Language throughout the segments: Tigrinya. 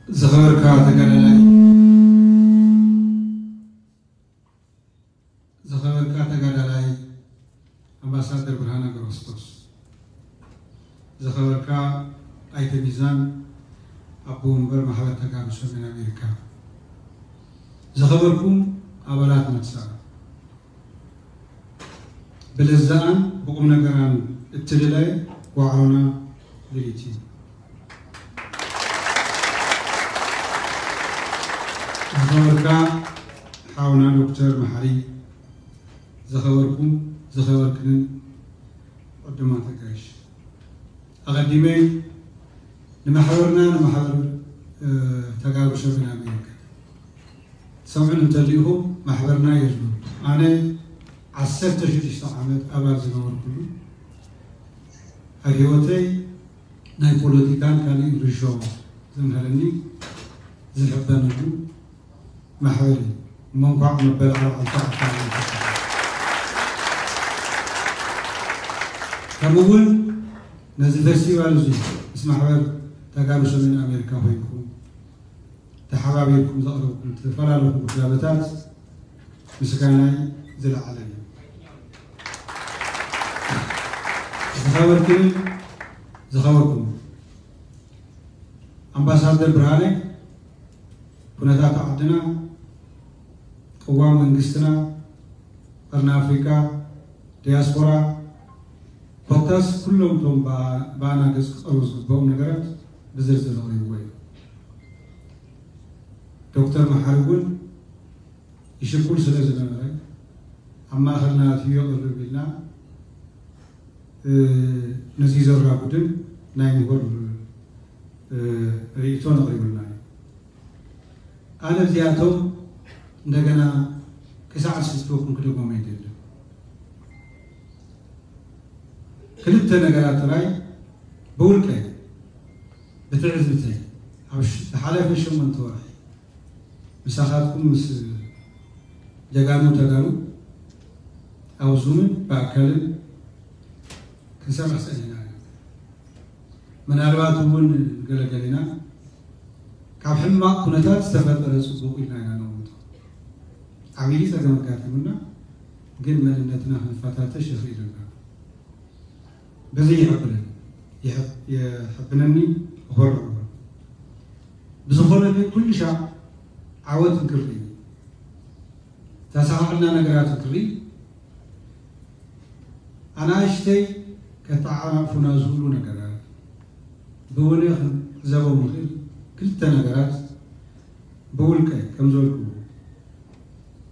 ዝኸበርካ ተጋዳላይ ዝኸበርካ ተጋዳላይ ኣምባሳደር ብርሃነ ገብረክርስቶስ፣ ዝኸበርካ ኣይተ ሚዛን ኣቦ ወንበር ማሕበር ተጋሩ ሰሜን ኣሜሪካ፣ ዝኸበርኩም ኣባላት መትሰራ፣ ብለዛኣን ብቁም ነገራን እትልለ ዋዕሮና ልኢቲ። ዝኸበርካ ሓውና ዶክተር መሓሪ፣ ዝኸበርኩም ዝኸበርክንን ዕዱማት ኣጋይሽ፣ ኣቐዲመ ንማሕበርና ንማሕበር ተጋሩ ሰሜን ኣሜሪካ ትሰምዑን እንተሊኹም፣ ማሕበርና የድሉ። ኣነ ዓሰርተ ሽዱሽተ ዓመት ኣባል ዝነበርኩሉ፣ ኣብ ህይወተይ ናይ ፖለቲካን ካልእ ርሾ ዘምሃረኒ ዝሕበነሉ ማሕበር እዩ። እሞ እንኳዕ መበል ኣርባዕተ ኣካል ከምኡ እውን ነዚ ፌስቲቫል እዚ ምስ ማሕበር ተጋሩ ሰሜን ኣሜሪካ ኮይንኩም ተሓባቢርኩም ዘቕረብኩም ዝተፈላለዩ ውዳበታት ምስጋናይ ዝለዓለ እዩ። ዝኸበርክን ዝኸበርኩም ኣምባሳደር ብርሃነ፣ ኩነታት ዓድና፣ ቅዋም መንግስትና፣ ቀርኒ ኣፍሪካ፣ ዲያስፖራ፣ ኮታስ ኩሎም እቶም ብኣና ገፅ ክቐርቡ ዝግበኦም ነገራት ብዝርዝር ኣቕሪብዎ እዩ። ዶክተር መሓሪ እውን ይሽኩል ስለ ዝነበረ ኣብ ማእኸልና ኣትዩ የቕርብ ኢልና ነዚ ዘራጉድን ናይ ምሁር ርእይቶን ኣቕሪቡልና እዩ። ኣነ እዚኣቶም እንደገና ክሳዕ ዝፍትወኩም ክደግሞም ኣይደልን። ክልተ ነገራት ጥራይ ብውልቀይ ብትዕዝብተይ ኣብ ዝሓለፈ ሸሞንተ ወርሒ ምሳኻትኩም ምስ ጀጋኑ ተጋሩ ኣብ ዙምን ብኣካልን ክንሰርሕ ጸኒሕና ኢና። ምናልባት እውን ገለገሌና ካብ ሕማቕ ኩነታት ዝተፈጠረ ጽቡቕ ኢልና ኢና ነቐምጦ። ዓብዪ ጸገም ኣጋጢሙና፣ ግን መንነትና ክንፈታተሽ የኽኢለና። በዚ ይሕብነኒ፣ ይሕብነኒ፣ እኾርዕ። ብዝኾነ ግን ኩሉ ሻዕ ዓወት እንክርኢ፣ ተሳኻዕልና ነገራት እንክርኢ፣ ኣናእሽተይ ከተዓናቕፉና ዝኽእሉ ነገራት፣ ብውነ ክንዕዘቦም ንኽእል ክልተ ነገራት ብውልቀ ከም ዝበልኩ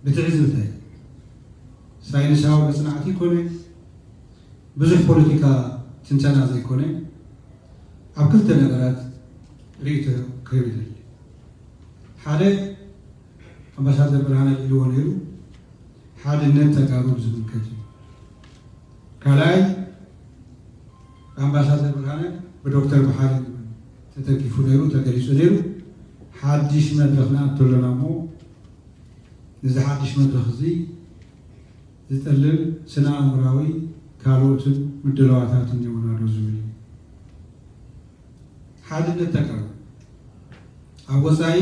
ብትዕዝብተይ፣ ሳይንሳዊ መጽናዕቲ ኮነ ብዙሕ ፖለቲካ ትንተና ዘይኮነ፣ ኣብ ክልተ ነገራት ርእይቶ ክህብ ይደሊ። ሓደ፣ ኣምባሳደር ብርሃነ ኢልዎ ነይሩ፣ ሓድነት ተጋሩ ዝምልከት እዩ። ካልኣይ፣ ኣምባሳደር ብርሃነ ብዶክተር መሓሪ ተተኪፉ ነይሩ፣ ተገሊጹ ነይሩ። ሓድሽ መድረኽ ንኣቱ ኣለና እሞ፣ ነዚ ሓድሽ መድረኽ እዚ ዝጠልብ ስነ ኣእምራዊ ካልኦትን ምድላዋታትን የውናዶ ዝብል እዩ። ሓድነት ተጋሩ ኣብ ወጻኢ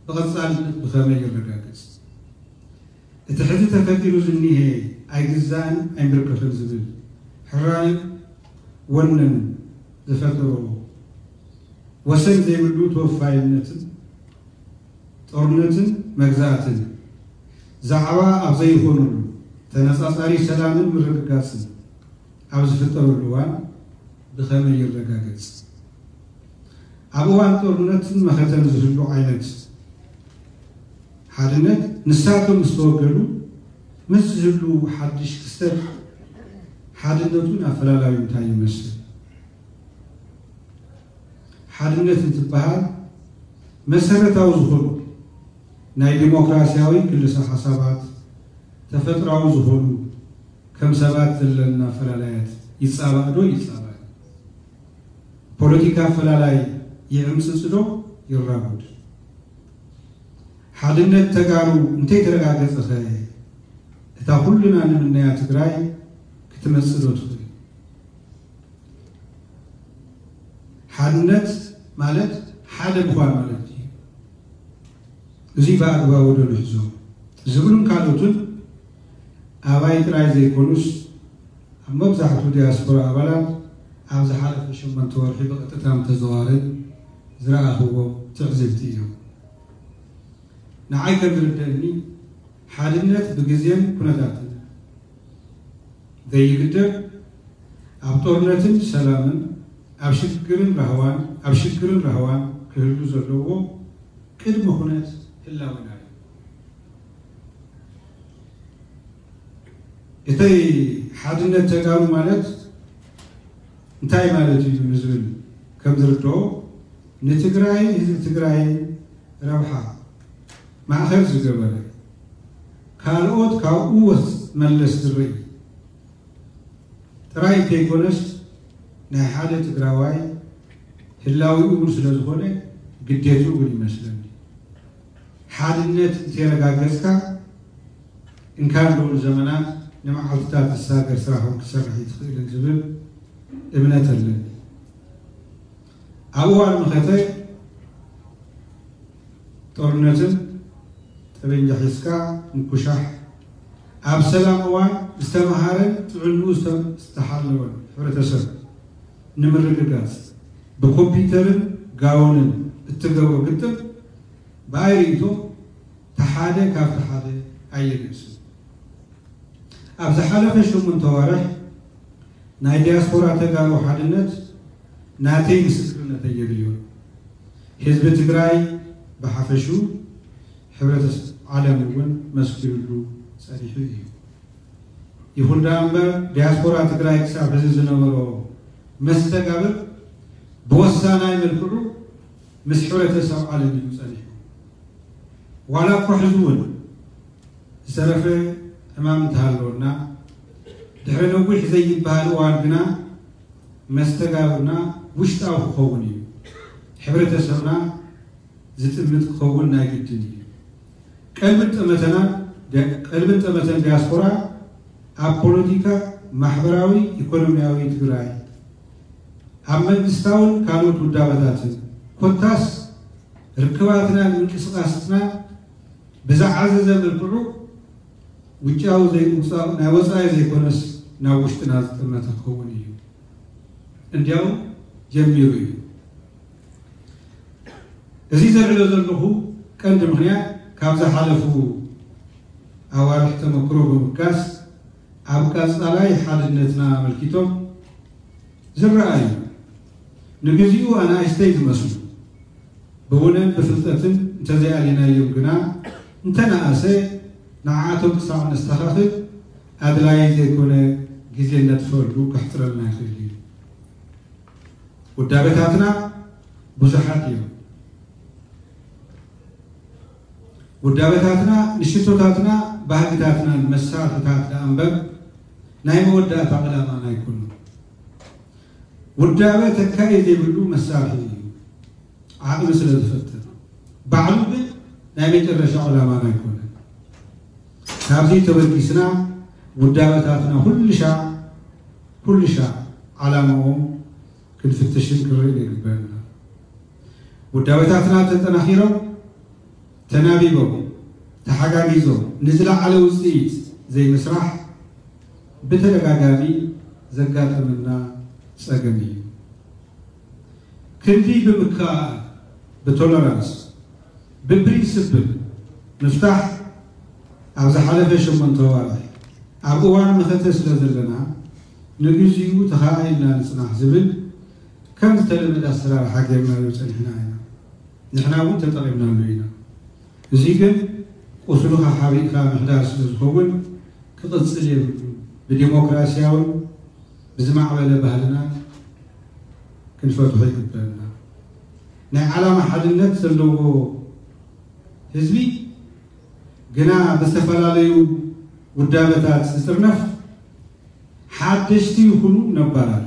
ብቐጻልነት ብኸመይ ይረጋገጽ? እቲ ሕዚ ተፈጢሩ ዝኒሀ ኣይግዛእን ኣይምርከኽን ዝብል ሕራንን ወነን ዝፈጠሮ ወሰን ዘይብሉ ተወፋይነትን ጦርነትን መግዛእትን ዛዕባ ኣብ ዘይኾነሉ ተነጻጻሪ ሰላምን ምርግጋጽን ኣብ ዝፍጠረሉ እዋን ብኸመይ ይረጋገጽ? ኣብ እዋን ጦርነትን መኸተን ዝህሉ ዓይነት ሓድነት ንሳቶም ምስ ተወገዱ ምስ ዝህሉ ሓድሽ ክስተት ሓድነቱን ኣፈላላዩ እንታይ ይመስል? ሓድነት እንትበሃል መሰረታዊ ዝኾኑ ናይ ዲሞክራሲያዊ ክልሰ ሓሳባት፣ ተፈጥራዊ ዝኾኑ ከም ሰባት ዘለና ኣፈላላያት ይጻባእ ዶ ይጻባእ? ፖለቲካ ኣፈላላይ ይዕምጽጽ ዶ ይራጉድ? ሓድነት ተጋሩ እንተይተረጋገጸኸ እታ ኩልና ንምነያ ትግራይ ክትመጽእ ዶ ትኽእል? ሓድነት ማለት ሓደ ምዃን ማለት እዩ። እዚ ብኣግባቡ ዶ ንሕዞ ዝብሉን ካልኦትን ኣባይ ጥራይ ዘይኮኑስ ኣብ መብዛሕትኡ ዲያስፖራ ኣባላት ኣብ ዝሓለፈ ሸሞንተ ወርሒ ብቐጥታን ብተዘዋዋርን ዝረኣኽዎም ትዕዝብቲ እዮም። ንዓይ ከም ዝርደኣኒ ሓድነት ብግዜን ኩነታትን ዘይግደብ ኣብ ጦርነትን ሰላምን ኣብ ሽግርን ራህዋን ኣብ ሽግርን ራህዋን ክህሉ ዘለዎ ቅድመ ኩነት ህላወና እዩ። እቲ ሓድነት ተጋሩ ማለት እንታይ ማለት እዩ ንዝብል ከም ዝርድኦ ንትግራይ ህዝቢ ትግራይ ረብሓ ማእኸል ዝገበረ ካልኦት ካብኡ ወስ መለስ ዝርኢ ጥራይ እንተይኮነስ ናይ ሓደ ትግራዋይ ህላዊኡ እውን ስለ ዝኾነ ግዴትኡ እውን ይመስለኒ። ሓድነት እንተየረጋገፅካ እንካን ልኡል ዘመናት ንመዓልትታት ዝሳገር ስራሕ እውን ክሰርሕ እዩ ትኽእልን ዝብል እምነት ኣለኒ። ኣብ እዋን መኸተ ጦርነትን ጠበንጃ ሒዝካ ምኩሻሕ ኣብ ሰላም እዋን ዝተምሃረን ጥዕንኡ ዝተሓለወን ሕብረተሰብ ንምርግጋፅ ብኮምፒተርን ጋውንን እትገብሮ ግጥም ብኣይ ርእይቶ ተሓደ ካብ ተሓደ ኣየነስን። ኣብ ዝሓለፈ ሸሞንተ ዋርሕ ናይ ዲያስፖራ ተጋሩ ሓድነት ናተይ ምስክርነት ኣየድልዮን። ህዝቢ ትግራይ ብሓፈሹ ሕብረተሰብ ዓለም እውን መስኪሩሉ ጸኒሑ እዩ። ይኹን ደኣ እምበር ዲያስፖራ ትግራይ ክሳብ ሕዚ ዝነበሮ መስተጋብር ብወሳናይ መልክዑ ምስ ሕብረተሰብ ዓለም እዩ ጸኒሑ። ዋላ እኳ ሕዚ እውን ዝተረፈ ዕማም እንተሃለወና ድሕሪ ነዊሕ ዘይበሃል እዋን ግና መስተጋብርና ውሽጣዊ ክኸውን እዩ። ሕብረተሰብና ዝጥምት ክኸውን ናይ ግድን እዩ። ቀልብን ጠመተናን ቀልብን ጠመተን ዲያስፖራ ኣብ ፖለቲካ፣ ማሕበራዊ፣ ኢኮኖሚያዊ ትግራይ ኣብ መንግስታውን ካልኦት ውዳበታትን ኮታስ ርክባትናን ምንቅስቃስትና ብዝዓዘዘ መልክዑ ውጫዊ ዘይምውፃእ ናይ ወፃኢ ዘይኮነስ ናብ ውሽጥና ዝጠመተ ክኸውን እዩ። እንዲያው ጀሚሩ እዩ። እዚ ዘልዕሎ ዘለኹ ቀንዲ ምኽንያት ካብ ዝሓለፉ ኣዋርሕ ተመክሮ ብምብጋስ ኣብ ቀፃላይ ሓድነትና ኣመልኪቶም ዝረኣዩ ንግዚኡ ኣናእሽተይ ዝመስሉ ብውነን ብፍልጠትን እንተዘይኣሊናዮም ግና እንተነኣሰ ንዓኣቶም ክሳዕ ነስተኻኽል ኣድላዪ ዘይኮነ ግዜ ነጥፈሉ ከሕፅረልና ይኽእል እዩ። ውዳበታትና ብዙሓት እዮም። ውዳበታትና ንሽቶታትና ባህግታትናን መሳርሕታት ደኣ እምበር ናይ መወዳእታ ዕላማና ኣይኮኑን። ውዳበ ተካኢ ዘይብሉ መሳርሒ እዩ። ዓቕሚ ስለ ዝፈጥር ባዕሉ ግን ናይ መጨረሻ ዕላማና ኣይኮነን። ካብዚ ተበጊስና ውዳበታትና ኩልሻዕ ኩልሻዕ ዓላማኦም ክንፍትሽን ክንርኢ ይግበአና። ውዳበታትና ተጠናኺሮም ተናቢቦም ተሓጋጊዞም ንዝለዓለ ውፅኢት ዘይምስራሕ ብተደጋጋሚ ዘጋጠመና ፀገም እዩ። ክንዲ ብምክኣል ብቶለራንስ ብፕሪንስፕል ምፍታሕ ኣብ ዝሓለፈ ሸሞንተ ዋርሕ ኣብ እዋን መኸተ ስለ ዘለና ንግዚኡ ተኸኣኢልና ንፅናሕ ዝብል ከም ዝተለመደ ኣሰራርሓ ጌርናዮ ፀኒሕና ኢና። ንሕና እውን ተጠቒምናሉ ኢና። እዚ ግን ቁስልኻ ሓቢእካ ምሕዳር ስለ ዝኸውን ክቕፅል የብሉን። ብዲሞክራሲያውን ብዝማዕበለ ባህልና ክንፈትሖ ይግበአና። ናይ ዓላማ ሓድነት ዘለዎ ህዝቢ ግና ብዝተፈላለዩ ውዳበታት ዝጥርነፍ ሓደሽቲ ይኹኑ ነባራት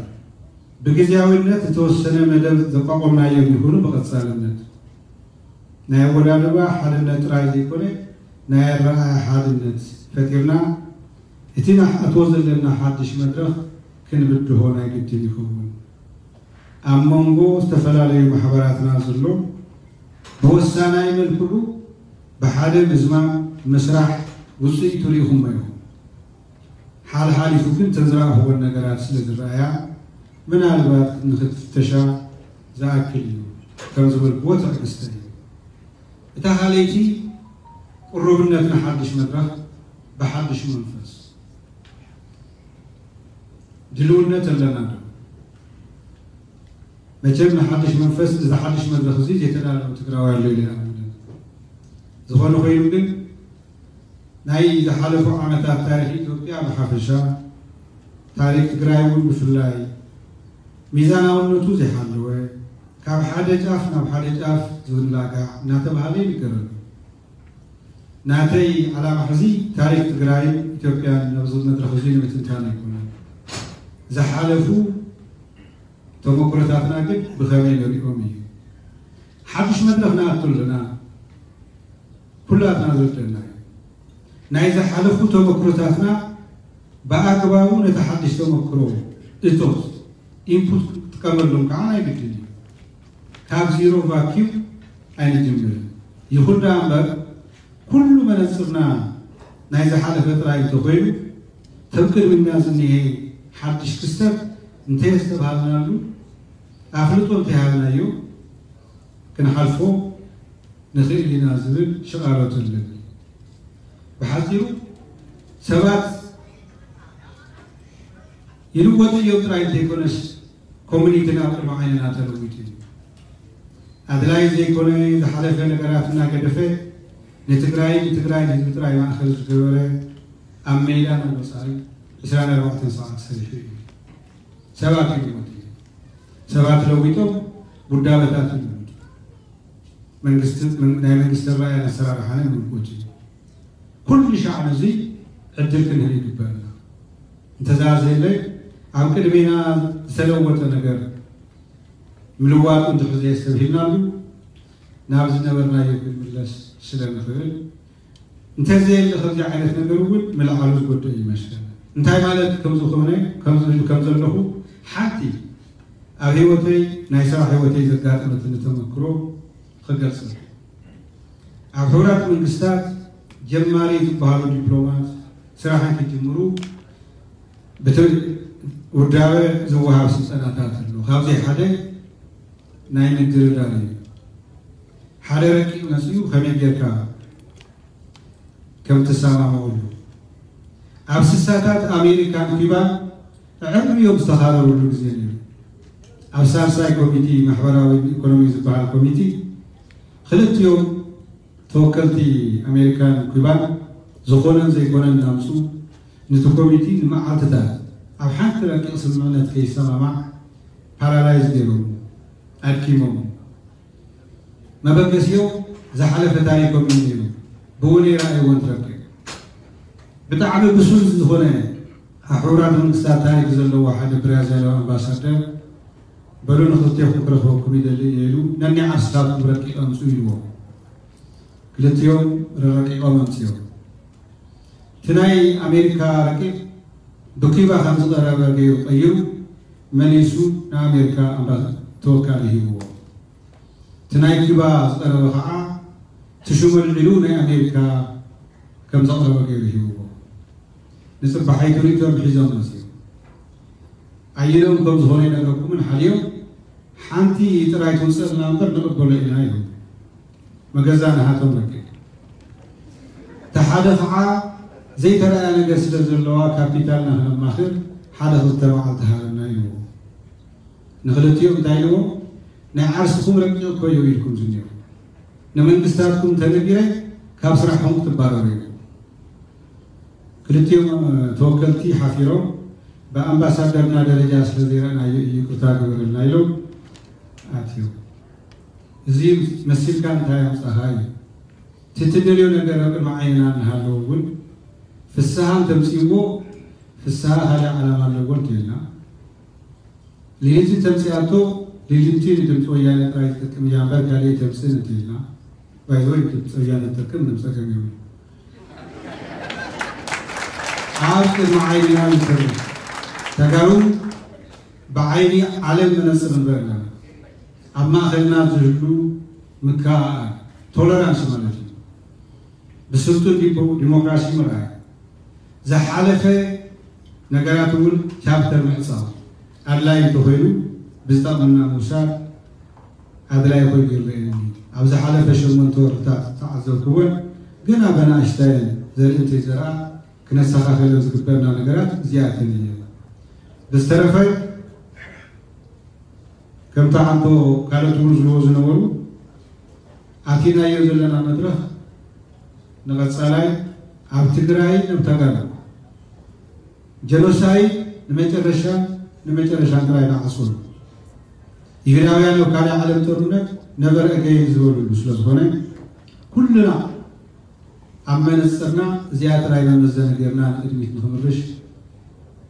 ብግዜያዊነት ዝተወሰነ መደብ ዘቋቖምናዮም ይኹኑ ብቐፃልነት ናይ ኣወዳድባ ሓድነት ጥራይ ዘይኮነ ናይ ኣረኣእያ ሓድነት ፈጢርና እቲ ንኣትዎ ዘለና ሓድሽ መድረኽ ክንብድሆ ናይ ግድን ይኸውን። ኣብ መንጎ ዝተፈላለዩ ማሕበራትና ዘሎ ብወሳናይ መልክዑ ብሓደ ምዝማም ምስራሕ ውፅኢቱ ርኢኹሞ ኢኹም። ሓልሓሊፉ ግን ተዝረኣኽወን ነገራት ስለ ዝረኣያ ምናልባት ንክትፍተሻ ዝኣክል እዩ ከም ዝበልክዎ ትዕግስተ እዩ። እታ ካልኣይቲ ቅሩብነት ንሓድሽ መድረኽ ብሓድሽ መንፈስ ድልውነት ኣለና ዶ? መቸም ንሓድሽ መንፈስ እዚ ሓድሽ መድረኽ እዚ ዘይተዳለወ ትግራዊ ኣሎ ኢለ ይኣምን። ዝኾነ ኮይኑ ግን ናይ ዝሓለፉ ዓመታት ታሪክ ኢትዮጵያ ብሓፈሻ ታሪክ ትግራይ እውን ብፍላይ ሚዛናውነቱ ዘይሓለወ ካብ ሓደ ጫፍ ናብ ሓደ ጫፍ ዝንላጋዕ እናተባሃለ ይንገረሉ። ናተይ ዓላማ ሕዚ ታሪክ ትግራይን ኢትዮጵያን ነብዚ መድረክ እዚ ንምትንታን ኣይኮነን። ዝሓለፉ ተመክሮታትና ግን ብኸመይ ንሪኦም እዩ። ሓድሽ መድረክ ንኣቱ ኣለና ኩላትና ዝርደና እዩ። ናይ ዝሓለፉ ተመክሮታትና ብኣግባቡ ነቲ ሓድሽ ተመክሮ እቶት ኢንፑት ክትጥቀመሎም ከዓ ናይ ግድን እዩ። ካብ ዚሮ ቫኪዩም ኣይንጅምርን። ይኹን ደኣ እምበር ኩሉ መነፅርና ናይ ዝሓለፈ ጥራይ እንተኾይኑ ከም ቅድሚና ዝኒሀ ሓድሽ ክስተት እንተየስተብሃልናሉ ኣፍልጦ እንተይሃብናዮ ክንሓልፎ ንኽእል ኢና ዝብል ሽቓሎት ኣለኒ። ብሓፂሩ ሰባት ይልወጡ እዮም ጥራይ እንተይኮነስ ኮሚኒቲ ናብ ቅድሚ ዓይንና ተለዊጡ እዩ። ኣድላይ ዘይኮነ ዝሓለፈ ነገራት እናገደፈ ንትግራይን ንትግራይን ህዝቢ ጥራይ ማእኸል ዝገበረ ኣብ ሜዳ ናብ ወፃኢ ዕስራን ኣርባዕተን ሰዓት ሰሪሑ እዩ። ሰባት ይልወጡ እዮም። ሰባት ለዊጦም ውዳበታት ይልወጡ። መንግስቲ ናይ መንግስቲ ራእያን ኣሰራርሓን ምልኮት እዩ። ኩሉ ሻዕ ነዚ ዕድል ክንህብ ይግበአና። እንተዛ ዘየለ ኣብ ቅድሜና ዝተለወጠ ነገር ምልዋጡ እንድሕር ዘየስተብሂልናሉ ናብ ዝነበርናዮ ክንምለስ ስለ ንኽእል እንተዘየለ ከምዚ ዓይነት ነገር እውን ምልዓሉ ዝጎድእ ይመስለኒ። እንታይ ማለት ከምዝኾነ ከምዚ ከም ዘለኹ ሓንቲ ኣብ ህይወተይ ናይ ስራሕ ህይወተይ ዘጋጠመትኒ ተመክሮ ክገልጽ። ኣብ ሕቡራት መንግስታት ጀማሪ ዝበሃሉ ዲፕሎማት ስራሕ ክጅምሩ ብቲ ውዳበ ዝወሃብ ስልጠናታት ኣሎ። ካብዚ ሓደ ናይ ምድርዳር እዩ። ሓደ ረቂቕ መፅኡ ከመይ ጌርካ ከም ትሰማምዑሉ ኣብ ስሳታት ኣሜሪካን ኩባን ኣዕርዮም ዝተኻረሩሉ ግዜ ነይሩ። ኣብ ሳልሳይ ኮሚቲ ማሕበራዊ ኢኮኖሚ ዝበሃል ኮሚቲ ክልቲኦም ተወከልቲ ኣሜሪካን ኩባን ዝኾነን ዘይኮነን እናምፁ ንቲ ኮሚቲ ንመዓልትታት ኣብ ሓንቲ ረቂቕ ስምምዕነት ከይሰማማዕ ፓራላይዝ ገይሮም ኣድኪሞም። መበገሲኦም ዝሓለፈ ታሪኮም እዩ ነይሩ። ብውነ ይረኣይዎ እንትረክብ ብጣዕሚ ብሱል ዝኾነ ኣብ ሕቡራት መንግስታት ታሪክ ዘለዎ ሓደ ብራዚላዊ ኣምባሳደር በሉ ንክልቴኹም ክረኽበኩም ይደሊ እየ ኢሉ ነኒ ዓርስታትኩም ረቂቕ ኣምፁ ኢልዎም። ክልቲኦም ረቂቖም ኣምፅኦም። እቲ ናይ ኣሜሪካ ረቂቕ ብኪባ ከም ዝቐረበ ገይሩ ቀይሩ መሊሱ ንኣሜሪካ ኣምባ ተወካሊ ሂብዎ። እቲ ናይ ኪባ ዝቐረበ ከዓ ትሽሙ ኣልዒሉ ናይ ኣሜሪካ ከም ዘቕረበ ገይሩ ሂብዎ። ንፅባሓይ ትርኢቶም ሒዞም መፅዮም። ኣየነኦም ከም ዝኾነ ይነግረኩምን ሓዲኦም ሓንቲ ጥራይ ትውፅእልና እምበር ንቕበሎ ኢና ኢሉ መገዛ ንሃቶም ረኪብ። እቲ ሓደ ከዓ ዘይተረኣያ ነገር ስለ ዘለዋ ካፒታልና ክነማኽር ሓደ ክልተ መዓልቲ ሃበና ኢልዎ። ንክልቲኦም እንታይ ኢልዎ? ናይ ዓርስኹም ረቂቕ እኮ እዩ ኢልኩም ዝኒኦ። ንመንግስታትኩም ተነጊረ ካብ ስራሕኹም ክትባረሩ እዩ። ክልቲኦም ተወከልቲ ሓፊሮም ብኣምባሳደርና ደረጃ ስለ ዘይረኣናዮ እዩ ይቅርታ ግበረልና ኢሎም ኣትዮም። እዚ መሲልካ እንታይ ኣምፃኻ እዩ። እቲ ትደልዮ ነገር ኣብ ቅድሚ ዓይንና እናሃለወ እውን ፍስሃ እንተምፅእዎ ፍስሃ ካልእ ዓላማ ኣለዎ እንተኢልና ሊሊቲ ተምፅኣቶ ሊሊቲ ንድምፂ ወያነ ጥራይ ትጠቅም እያ እምበር ካልእ ተምፅእ እንተኢልና ባይዘወይ ድምፂ ወያነ ትጠቅም ምንም ፀገም የብሉ። ኣብ ቅድሚ ዓይንና ንሰርሕ ተጋሩ ብዓይኒ ዓለም መነፅር ንበርና ኣብ ማእኸልና ዝህሉ ምክእኣል ቶለራንስ ማለት እዩ። ብስልጡን ዲሞክራሲ ምርኣይ፣ ዝሓለፈ ነገራት እውን ቻፕተር ምዕፃው ኣድላይ እንተኮይኑ ብዝጠቕመና ምውሳድ ኣድላይ ኮይኑ ይረአየኒ። ኣብ ዝሓለፈ ሸሞንተ ወርሕታት ዝተዓዘብኩዎን ግና በናእሽታየን ዘርኢ እንተይዘርኣ ክነስተኻኸለን ዝግበርና ነገራት እዚኣተን እየን። ብዝተረፈ ከምቲ ዓቦ ካልኦት እውን ዝብልዎ ዝነበሩ ኣቲናዮ ዘለና መድረኽ ንቐፃላይ ኣብ ትግራይ ኣብ ተጋሩ ጀኖሳይድ ንመጨረሻ ንመጨረሻ ጥራይ ንዓፅወሉ። ይሁዳውያን ኣብ ካልእ ዓለም ጦርነት ነበረ ኣገይን ዝበሉሉ ስለዝኾነ ኩልና ኣብ መነፅርና እዚኣ ጥራይ መመዘኒ ጌርና ንቅድሚት ንክምርሽ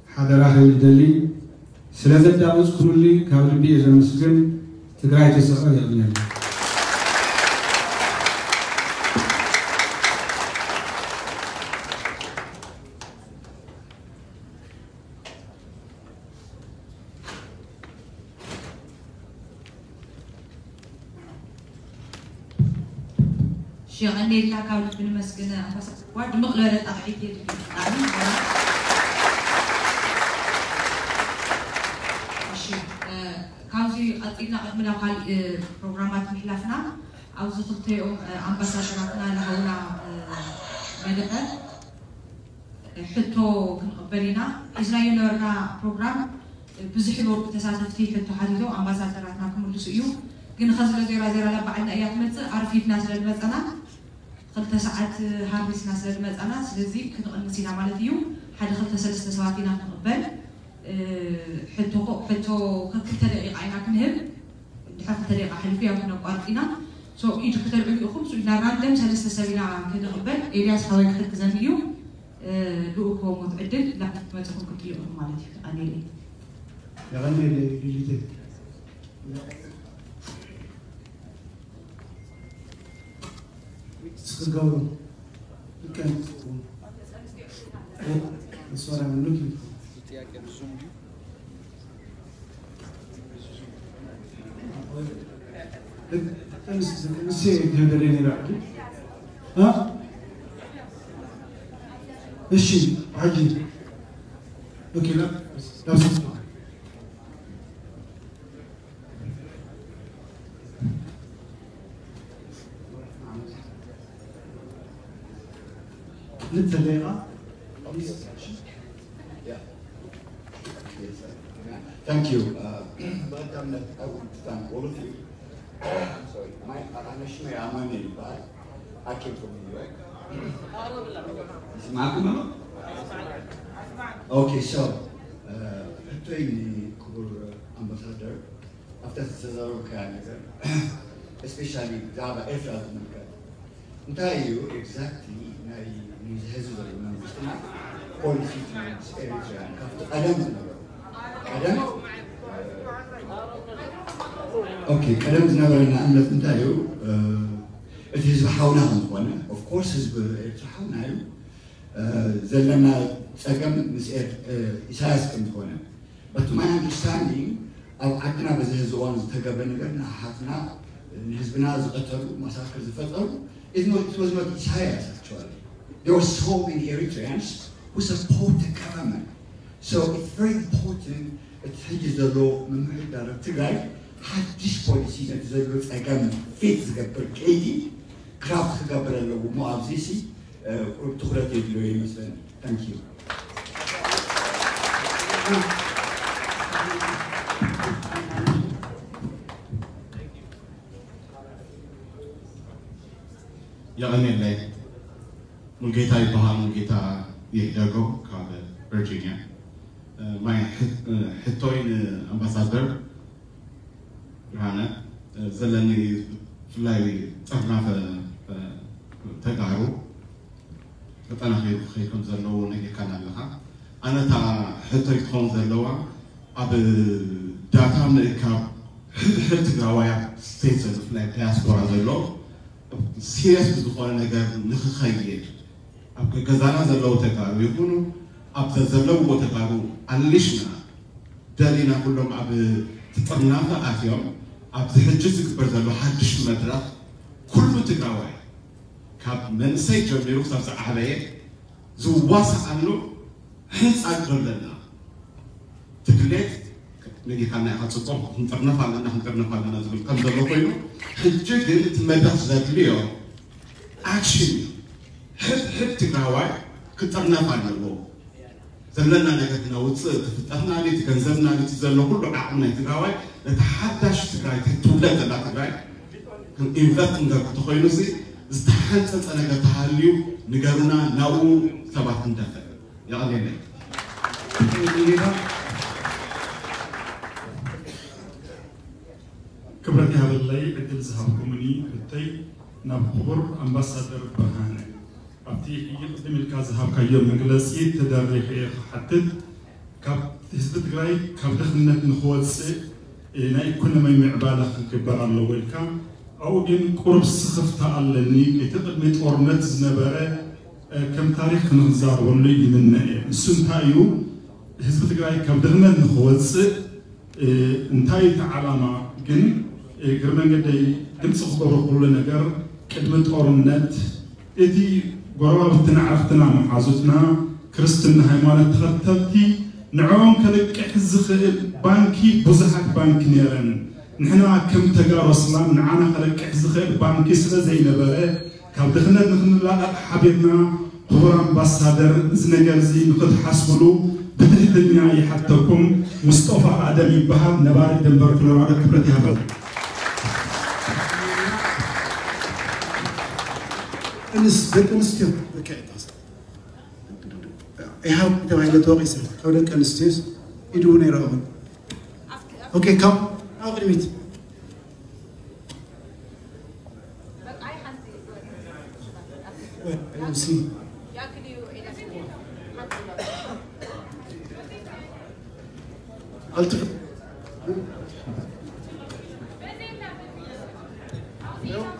ሓደራ ክብል ይደሊ። ስለ ዘዳመፅኩምኒ ካብ ልቢ እየ ዘመስግን። ትግራይ ትስዕር። የቕንየልና። ሸቐኔልና ካብ ልቢ ንመስግን ኣምባሳደር። ዋ ድምቕ ዝበለ ጣቕዒት የድሊ። ብጣዕሚ ይገርም። እሺ፣ እ፣ ካብዚ ቀፂልና ቅድሚ ናብ ካሊእ ፕሮግራማት ምሕላፍና ኣብዚ ክልተኦም ኣምባሳደራትና ዝሃቡና መደረ ሕቶ ክንቕበል ኢና። ሒዝናዮ ነበርና ፕሮግራም ብዙሕ ዝበሉ ተሳተፍቲ ሕቶ ሓቲቶም ኣምባሳደራትና ክምልሱ እዩ። ግን ኸዚ ዜራ ዜራ ናብ ባዕልና እያ ትመፅእ። ኣርፊድና ስለ ዝመፀና ክልተ ሰዓት ሃሪስና ስለ ዝመፀና ስለዚ ክንቕንስ ኢና ማለት እዩ። ሓደ ክልተ ሰለስተ ሰባት ኢና ክንቕበል። ሕቶ ሕቶ ከክልተ ደቂቃ ኢና ክንህብ። ድሕሪ ክልተ ደቂቃ ሓሊፉ ያው ክነቋርጥ ኢና። So ኢዱ ክተልዕሉ ኢኹም። So ናብ ራንደም ሰለስተ ሰብ ኢና ክንቕበል። ኤልያስ ሓወይ ክሕግዘኒ እዩ። ልኡኮ ሞት ዕድል ናብ መፅኹም ክትልእኹም ማለት እዩ። ኣሜን። የቐንየለይ ሊሊተይ። እስክትገብሩ ልክዕ ንስኹም። እ፣ መስመር ኣይብሉን ትብሉ። ልክዕ ንስ-፣ ንሴ ክህደለይ ነይራ። እ? እሺ፣ ሓጂ። ኦኬ፣ ላ-፣ ላብሰ-፣ ክልተ ደቂቃ። Thank you. Uh, በቀዳምነት I want to thank all of you. Uh, I'm sorry. My, uh, ኣነ ሽመይ ኣማኑኤል ይበሃል። I came from the U S. ይስማዕኩም ኣሎ? Okay, so, uh, ሕቶይ ንክቡር ኣምባሳደር ኣብታ ዝተዛረብካያ ነገር especially ብዛዕባ ኤርትራ ዝምልከት እንታይ እዩ exactly ናይ ንዝሕዚ ዘሎ መንግስትና ፖሊሲ ምስ ኤሪትሪያን ካብቲ ቀደም ዝነበሩ ቀደም okay ቀደም ዝነበረና እምነት እንታይ እዩ እቲ ህዝቢ ሓውና ከም ዝኾነ of course ህዝቢ ኤርትራ ሓውና እዩ ዘለና ፀገም ምስ ኢሳያስ ከም ዝኾነ But to my understanding ኣብ ዓድና በዚ ሕዚ እዋን ዝተገብረ ነገር ንኣሓትና ንህዝብና ዝቐተሉ ማሳክር ዝፈጠሩ is not, it was not Isaias actually. There were so many Eritreans who support the government. So it's very important እቲ ሕጂ ዘሎ ምምሕዳር ኣብ ትግራይ ሓድሽ ፖሊሲ ነቲ ዘሎ ፀገም ፊት ዝገብር ከይዲ ክራፍት ክገብር ኣለዎ እሞ ኣብዚ ሲ ቁሩብ ትኹረት የድልዮ ይመስለኒ። Thank you. የቐንየለይ። ሙልጌታ ይበሃል፣ ሙልጌታ ይሕደጎ ካብ ቨርጂኒያ። ማይ ሕቶይ ንኣምባሳደር ብርሃነ ዘለኒ ብፍላይ ጠርናፈ ተጋሩ ተጠናኺሩ ክኸይድ ከም ዘለዎ ነጊርካና ኣለኻ። ኣነ እታ ሕቶይ ክትኸውን ዘለዋ ኣብ ዳታ ምእካብ ሕድሕድ ትግራዋይ ኣብ ስቴት ዘሎ ብፍላይ ዳያስፖራ ዘሎ ሲሪየስ ብዝኾነ ነገር ንኽኸይድ ኣብ ገዛና ዘለዉ ተጋሩ ይኹኑ ኣብ ዘለውዎ ተጋሩ ኣሊሽና ደሊና ኩሎም ኣብ ትጥርናፈ ኣትዮም ኣብዚ ሕጂ ዝግበር ዘሎ ሓድሽ መድረኽ ኩሉ ትግራዋይ ካብ መንእሰይ ጀሚሩ ክሳብ ዝዓበየ ዝዋሳኣሉ ሕንፃ ኣለና። ትድሌት ነጊርካና ኢኻ ጽቡቕ ክንጥርነፍ ኣለና ክንጥርነፍ ኣለና ዝብል ከም ዘሎ ኮይኑ ሕጂ ግን እቲ መድረኽ ዘድልዮ ኣክሽን እዩ። ሕድ ሕድ ትግራዋይ ክጥርነፍ ኣለዎ። ዘለና ነገር ነውፅእ፣ እቲ ፍልጠትና ድዩ፣ እቲ ገንዘብና ድዩ፣ እቲ ዘሎ ኩሉ ዓቕሚ ናይ ትግራዋይ ነቲ ሓዳሽ ትግራይ፣ እቲ ትውለድ ዘላ ትግራይ ኢንቨስት ክንገብር ተኾይኑ ሲ ዝተሓንፀፀ ነገር ተሃልዩ ንገሩና፣ ናብኡ ሰባት ክንደፍእ። የቐኔለይ። ክብረት ይሃበለይ ዕድል ዝሃብኩምኒ ክልተይ ናብ ክቡር ኣምባሳደር ብርሃነ ኣብቲ ሕጂ ቅድም ኢልካ ዝሃብካዮ መግለፂ ተደሪኸ እየ ክሓትት። ካብ ህዝቢ ትግራይ ካብ ድኽነት ንክወፅእ ናይ ኢኮኖሚ ምዕባለ ክግበር ኣለዎ ኢልካ፣ ኣብኡ ግን ቁሩብ ስኽፍታ ኣለኒ። እቲ ቅድሚ ጦርነት ዝነበረ ከም ታሪክ ክንዛረበሉ ይምነ እየ። ንሱ እንታይ እዩ? ህዝቢ ትግራይ ካብ ድኽነት ንክወፅእ እንታይ እዩ እቲ ዓላማ ግን? እግሪ መንገደይ ድምፂ ክገብሮ ኩሉ ነገር ቅድሚ ጦርነት እቲ ጎረባብትና ዓርክትና መሓዙትና ክርስትና ሃይማኖት ተኸተልቲ ንዕኦም ከለቅሕ ዝኽእል ባንኪ ብዙሓት ባንኪ ነይረን። ንሕና ከም ተጋሩ ኣስላም ንዓና ከለቅሕ ዝኽእል ባንኪ ስለ ዘይነበረ ካብ ድኽነት ንክንላቐቕ ሓቢርና ክቡር ኣምባሳደር እዚ ነገር እዚ ንክትሓስብሉ ብትህትና ይሓተኩም። ሙስጦፋ ኣደም ይበሃል፣ ነባሪ ደንበር ኮሎራዶ። ክብረት ይሃበል። እንስ ደቂ ኣንስትዮ ኢሃብ ተባሂለ ተወቂሰ ካብ ደቂ ኣንስትዮስ ኢዱ እውን ኣይረኸብን። ኦኬ ካብ ኣብ ቅድሚት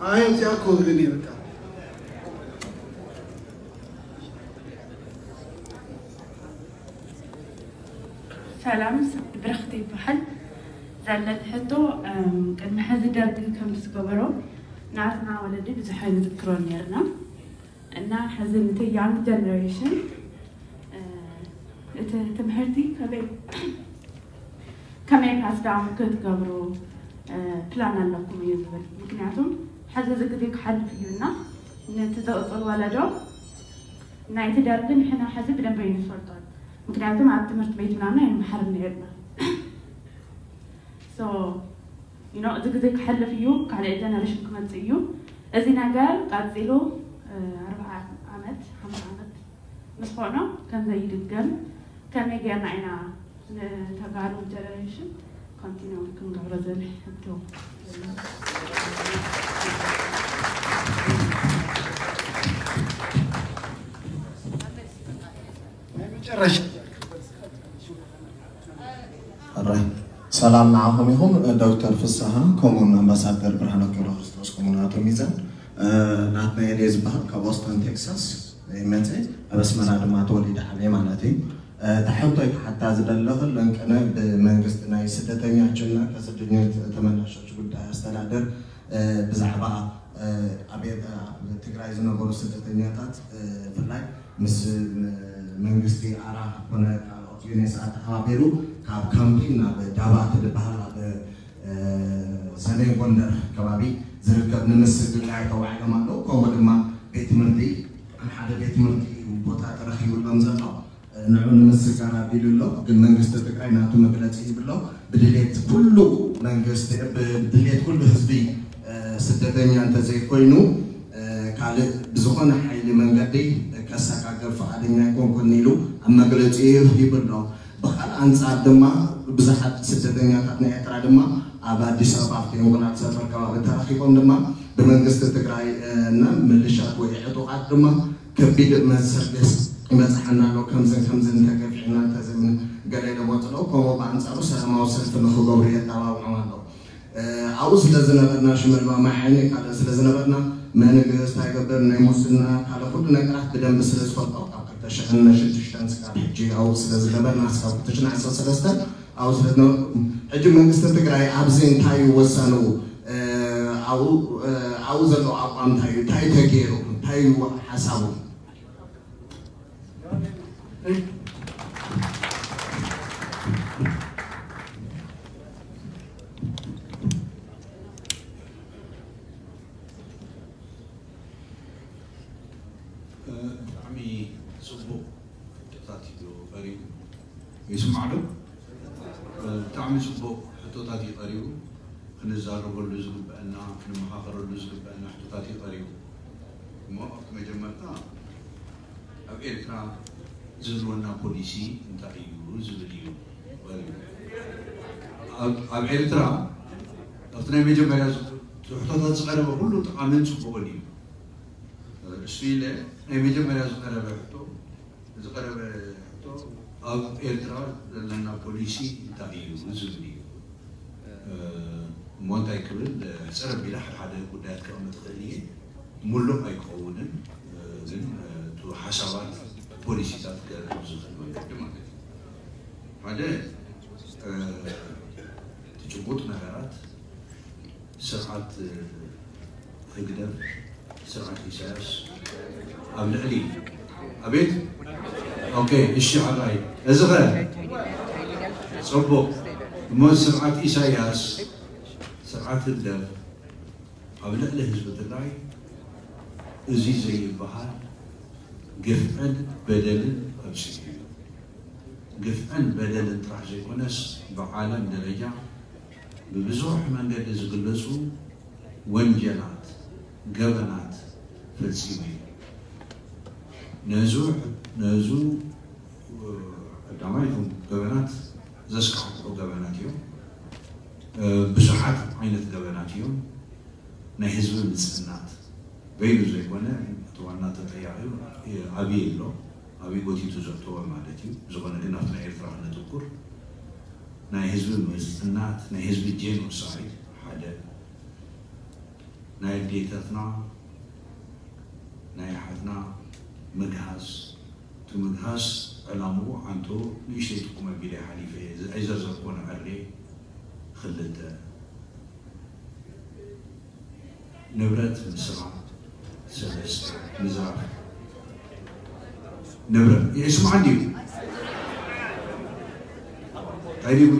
ኣይ እዚኣ እኮ ግን እየ በቃ ሰላም፣ ብረኽቲ ይበሃል። ዘለኒ ሕቶ፣ እም፣ ቅድሚ ሕዚ ደርጊ ከም ዝገበሮ ናትና ወለዲ ብዙሕ ኣይንዝክሮን ነርና። እና ሕዚ ነቲ ያንግ ጀነሬሽን፣ እ፣ እቲ ትምህርቲ ከመይ፣ ከመይ ፓስ ዳውን ክትገብሩ፣ እ፣ ፕላን ኣለኩም እዩ ዝብል። ምክንያቱም ሕዚ እዚ ግዜ ክሓልፍ እዩ እና ነቲ ዝቕፅል ወለዶ ናይቲ ደርጊ ንሕና ሕዚ ብደንበ እዩ ንፈልጦን። ምክንያቱም ኣብ ትምህርቲ ቤት ምናምን ኣይንመሃርን ነርና። So you know፣ እዚ ግዜ ክሓልፍ እዩ፣ ካልእ ጀነሬሽን ክመጽእ እዩ። እዚ ነገር ቀጺሉ፣ እ፣ ኣርብዓ ዓመት፣ ሓምሳ ዓመት ምስ ኾኖ ከም ዘይድገም ከመይ ጌርና ኢና ንተጋሩ ጀነሬሽን ኮንቲኒው ክንገብሮ ዝብል ሕቶ። ናይ መጨረሻ ሕራይ ሰላም ንዓኹም ይኹን። ዶክተር ፍስሃ ከምኡውን ኣምባሳደር ብርሃነ ገብረክርስቶስ ከምኡውን ኣቶ ሚዛን። እ፣ ናትናኤል እየ ዝበሃል፣ ካብ ኦስተን ቴክሳስ እየ መፅእ፣ ኣብ ኣስመራ ድማ ተወሊደ ዓብየ ማለት እዩ። እ፣ እታ ሕቶይ ክሓታ ዝደለኹ ለንቅነ ብመንግስቲ ናይ ስደተኛችና ከስደኞች ተመላሾች ጉዳይ ኣስተዳደር፣ እ፣ ብዛዕባ፣ እ፣ ኣብ ኤር-፣ ኣብ ትግራይ ዝነበሩ ስደተኛታት፣ እ፣ ብፍላይ ምስ፣ እ፣ መንግስቲ ኣራ ኮነ ካልኦት ዩኔሳ ተሓባቢሩ ካብ ካምፒ ናብ ዳባት ዝበሃል ኣብ፣ እ፣ ሰሜን ጎንደር ከባቢ ዝርከብ ንምስግጋይ ተባሂሎም ኣለዉ። ከምኡ ድማ ቤት ትምህርቲ፣ ሓደ ቤት ትምህርቲ ቦታ ተረኺቡሎም ዘሎ። ንዑ ንምስጋር ኣቢሉ ኣሎ። ግን መንግስቲ ትግራይ ናቱ መግለፂ ይብሎ። ብድሌት ኩሉ መንግስቲ፣ ብድሌት ኩሉ ህዝቢ፣ እ፣ ስደተኛ እንተዘይኮይኑ፣ እ፣ ካልእ ብዝኾነ ሓይሊ መንገዲ ከሰጋግር ፍቓደኛ ኣይኮንኩን ኢሉ ኣብ መግለፂኡ ይብሎ። ብኻልእ ኣንፃር ድማ ብዙሓት ስደተኛታት ናይ ኤርትራ ድማ ኣብ ኣዲስ ኣበባ ኣብቲ ኤምቡላንስ ሰፈር ከባቢ ተረኺቦም ድማ ብመንግስቲ ትግራይ፣ እ፣ እና ምልሻት ወይ ዕጡቓት ድማ ከቢድ መሰገስ ይበፅሓና ኣሎ። ከምዝን ከምዝን እንተገፊዕና እንተዘይምን ገለ ኢሎም ወፅለው። ከምኡ ብኣንፃሩ ሰላማዊ ሰልፊ ንክገብሩ የተባብዖም ኣሎ። እ፣ ኣብኡ ስለ ዝነበርና ሽመልባ ማይ ዓይኒ ካልእ ስለ ዝነበርና መንግስት ኣይገብር ናይ ሙስና ካልእ ኩሉ ነገራት ብደንቢ ስለ ዝፈልጦ ካብ ክልተ ሽሕን ሽዱሽተን ስጋብ ሕጂ ኣብኡ ስለ ዝነበርና ስጋብ ክልተ ሽሕን ዓሰርተ ሰለስተን ኣውሰድነኩም። ሕጂ መንግስቲ ትግራይ ኣብዚ እንታይ እዩ ወሳኑ? እ፣ ኣብኡ፣ እ፣ ኣብኡ ዘሎ ኣቋም እንታይ እዩ? እንታይ ተገይሩ? እንታይ እዩ ሓሳቡ? ብጣዕሚ ጽቡቕ ሕቶታት እዩ ቀሪቡ። ይስማዕ ዶ? ብጣዕሚ ጽቡቕ ሕቶታት እዩ ቀሪቡ። ክንዛረበሉ ዝግበአና፣ ክንመኻኸረሉ ዝግበአና ሕቶታት እዩ ቀሪቡ። እሞ ኣብቲ መጀመርታ ኣብ ኤርትራ ዝህልወና ፖሊሲ እንታይ እዩ ዝብል እዩ ቀሪቡ። ኣብ፣ ኣብ ኤርትራ ኣብቲ ናይ መጀመርያ ዝ-፣ ሕቶታት ዝቐረበ ኩሉ ጠቓምን ጽቡቕን እዩ። እሱ ኢለ ናይ መጀመርያ ዝቐረበ ሕቶ፣ ዝቐረበ ሕቶ ኣብ ኤርትራ ዘለና ፖሊሲ እንታይ እዩ ዝብል እዩ። እ፣ እሞ እንታይ ክብል፣ ሕጽር ኣቢለ ሓደ ሓደ ጉዳያት ከቕምጥ እኽእል እየ። ሙሉእ ኣይክኸውንን፣ እ፣ ግን፣ እ፣ እቲ ሓሳባት ፖሊሲታት ከቕርብ ዝኽእል መንገዲ ማለት እዩ። ሓደ፣ እ፣ እቲ ጭቡጥ ነገራት ስርዓት ህግደፍ፣ ስርዓት ኢሳያስ ኣብ ልዕሊ፣ ኣቤት። ኦኬ፣ እሺ፣ ሓራይ፣ እዚ ኸ ጽቡቕ። እሞ ስርዓት ኢሳያስ፣ ስርዓት ህግደፍ ኣብ ልዕሊ ህዝቢ ትግራይ እዚ ዘይበሃል ግፍዕን በደልን ኣብፂሑ እዩ። ግፍዕን በደልን ጥራሕ ዘይኮነስ፣ ብዓለም ደረጃ ብብዙሕ መንገዲ ዝግለጹ ወንጀላት፣ ገበናት ፈጺሙ እዩ። ነዙ፣ ነዙ፣ ቀዳማይ፣ እቶም ገበናት ዘስካሕክሑ ገበናት እዮም። ብዙሓት ዓይነት ገበናት እዮም። ናይ ህዝቢ ምጽናት በይኑ ዘይኮነ፣ እቲ ዋና ተጠያቒ ኣብይ ኣሎ፣ ኣብይ ጎቲቱ ዘእተወ ማለት እዩ። ብዝኾነ ግን፣ ናብቲ ናይ ኤርትራ ክነተኩር፣ ናይ ህዝቢ ምጽናት፣ ናይ ህዝቢ ጄኖሳይድ ሓደ፣ ናይ ኣዴታትና፣ ናይ ኣሓትና ምግሃስ፣ እቲ ምግሃስ ዕላምኡ፣ ዓንቶ፣ ንእሽተይ ጥቁም ኣቢለ ሓሊፈ እየ፣ ኣይዘርዘርኩዎን ኣዕርየ። ክልተ፣ ንብረት ምስራቕ። ሰለስተ፣ ምዝራፍ ንብረት። ይስማዕ እንድዩ? እንታይ ድዩ?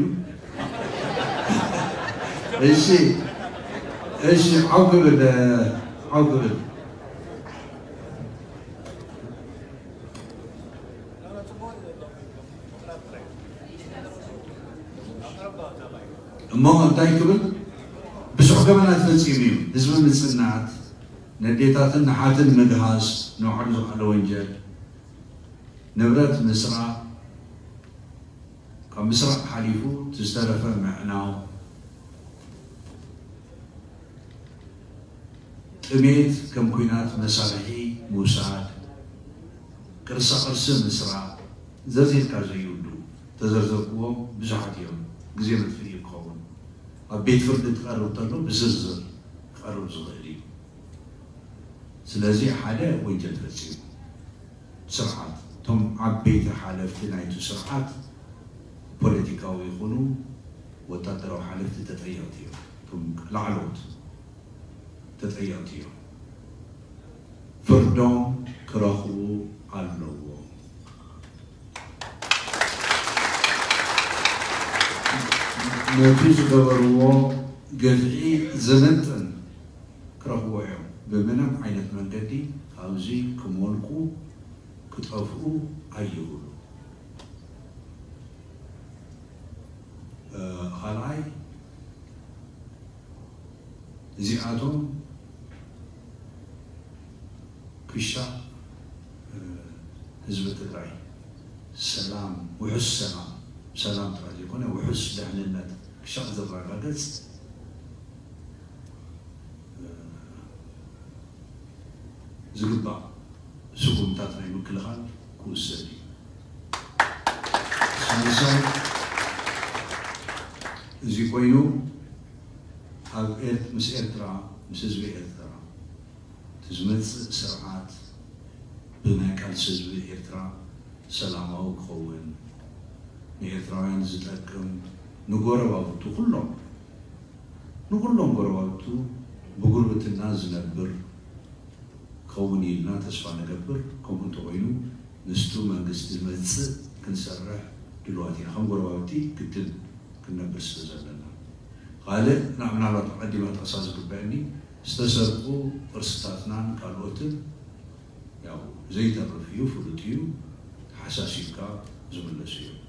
እሺ፣ እሺ፣ ዓው ክብል፣ ዓው ክብል። እሞ እንታይ ክብል? ብዙሕ ገበናት ፈጺሙ እዩ። ህዝቢ ምጽናት፣ ነዴታትን ንሓትን ምግሃስ፣ ንባዕሉ ዝኸኣለ ወንጀል፣ ንብረት ምስራቕ፣ ካብ ምስራቕ ሓሊፉ እቲ ዝተረፈ ምዕናው፣ ጥሜት ከም ኲናት መሳርሒ ምውሳድ፣ ቅርሳ ቅርሲ ምስራቕ፣ ዘርዚርካ ዘይውዱ፣ ተዘርዘርክዎም ብዙሓት እዮም። ግዜ መጥፍኢ እዩ ክኸውን። ኣብ ቤት ፍርዲ ክቐርብ ተሎ ብዝርዝር ክቐርብ ዝኽእል እዩ። ስለዚ ሓደ ወንጀል ፈጺሙ ስርዓት፣ እቶም ዓበይቲ ሓለፍቲ ናይቲ ስርዓት ፖለቲካዊ ይኹኑ ወታደራዊ ሓለፍቲ ተጠየቕቲ እዮም። እቶም ላዕለዎት ተጠየቕቲ እዮም። ፍርዶም ክረኽቡ ኣለዎም። ነቲ ዝገበርዎ ግፍዒ ዝምጥን ክረኽብዎ እዮም። ብምንም ዓይነት መንገዲ ካብዚ ክሞልቁ ክጠፍኡ ኣይብሉ። እ፣ ካልኣይ፣ እዚኣቶም ክሻ፣ እ፣ ህዝቢ ትግራይ ሰላም፣ ውሑስ ሰላም፣ ሰላም ጥራይ ዘይኮነ ውሑስ ድሕንነት ክሻ ዘረጋገጽ፣ እ፣ ዝግባእ ስጉምታት ናይ ምክልኻል ክውሰድ እዩ። ሳልሳይ፣ እዚ ኮይኑ ኣብ ኤርት-፣ ምስ ኤርትራ፣ ምስ ህዝቢ ኤርትራ እቲ ዝመጽእ ስርዓት ብናይ ቃልሲ ህዝቢ ኤርትራ ሰላማዊ ክኸውን፣ ንኤርትራውያን ዝጠቅም፣ ንጎረባብቱ ኩሎም፣ ንኩሎም ጎረባብቱ ብጉርብትና ዝነብር ክኸውን ኢልና ተስፋ ንገብር። ከምኡ እንተኾይኑ ምስቱ መንግስቲ ዝመጽእ ክንሰርሕ ድልዋት ኢና። ከም ጎረባብቲ ግድን ክንነብር ስለ ዘለና። ካልእ፣ ና-፣ ምናልባት ኣቐዲመ ክጠቕሳ ዝግበአኒ፣ ዝተሰርቁ ቅርስታትናን ካልኦትን ያው ዘይተርፍ እዩ፣ ፍሉጥ እዩ፣ ተሓሳሲብካ ዝምለሱ እዮም።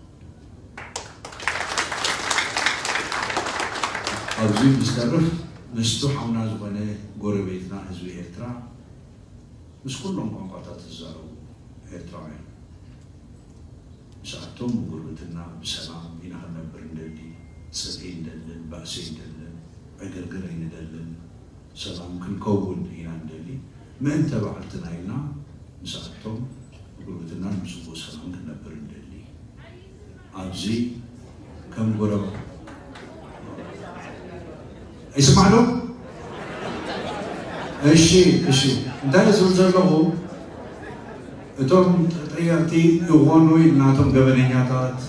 ኣብዚ ምስ ተርፍ፣ ምስቱ ሓውና ዝኾነ ጎረቤትና ህዝቢ ኤርትራ፣ ምስ ኩሎም ቋንቋታት ዝዛረቡ ኤርትራውያን፣ ምስኣቶም ብጉርብትና ብሰላም ኢና ክንነብር እንደሊ። ጽልኢ እንደልን፣ ባእሲ እንደልን፣ ዕግርግር ኣይንደልን። ሰላም ክንከውን ኢና እንደሊ። ምእንተ ባዕልትና ኢልና ምስኣቶም ብጉርብትና ብጽቡቕ ሰላም ክንነብር እንደሊ። ኣብዚ ከም ጎረባ-፣ ይስማዕ ዶ? እሺ፣ እሺ። እንታይ ዝብል ዘለኹ፣ እቶም ተጠየቕቲ ይኾኑ ኢልና፣ እቶም ገበነኛታት፣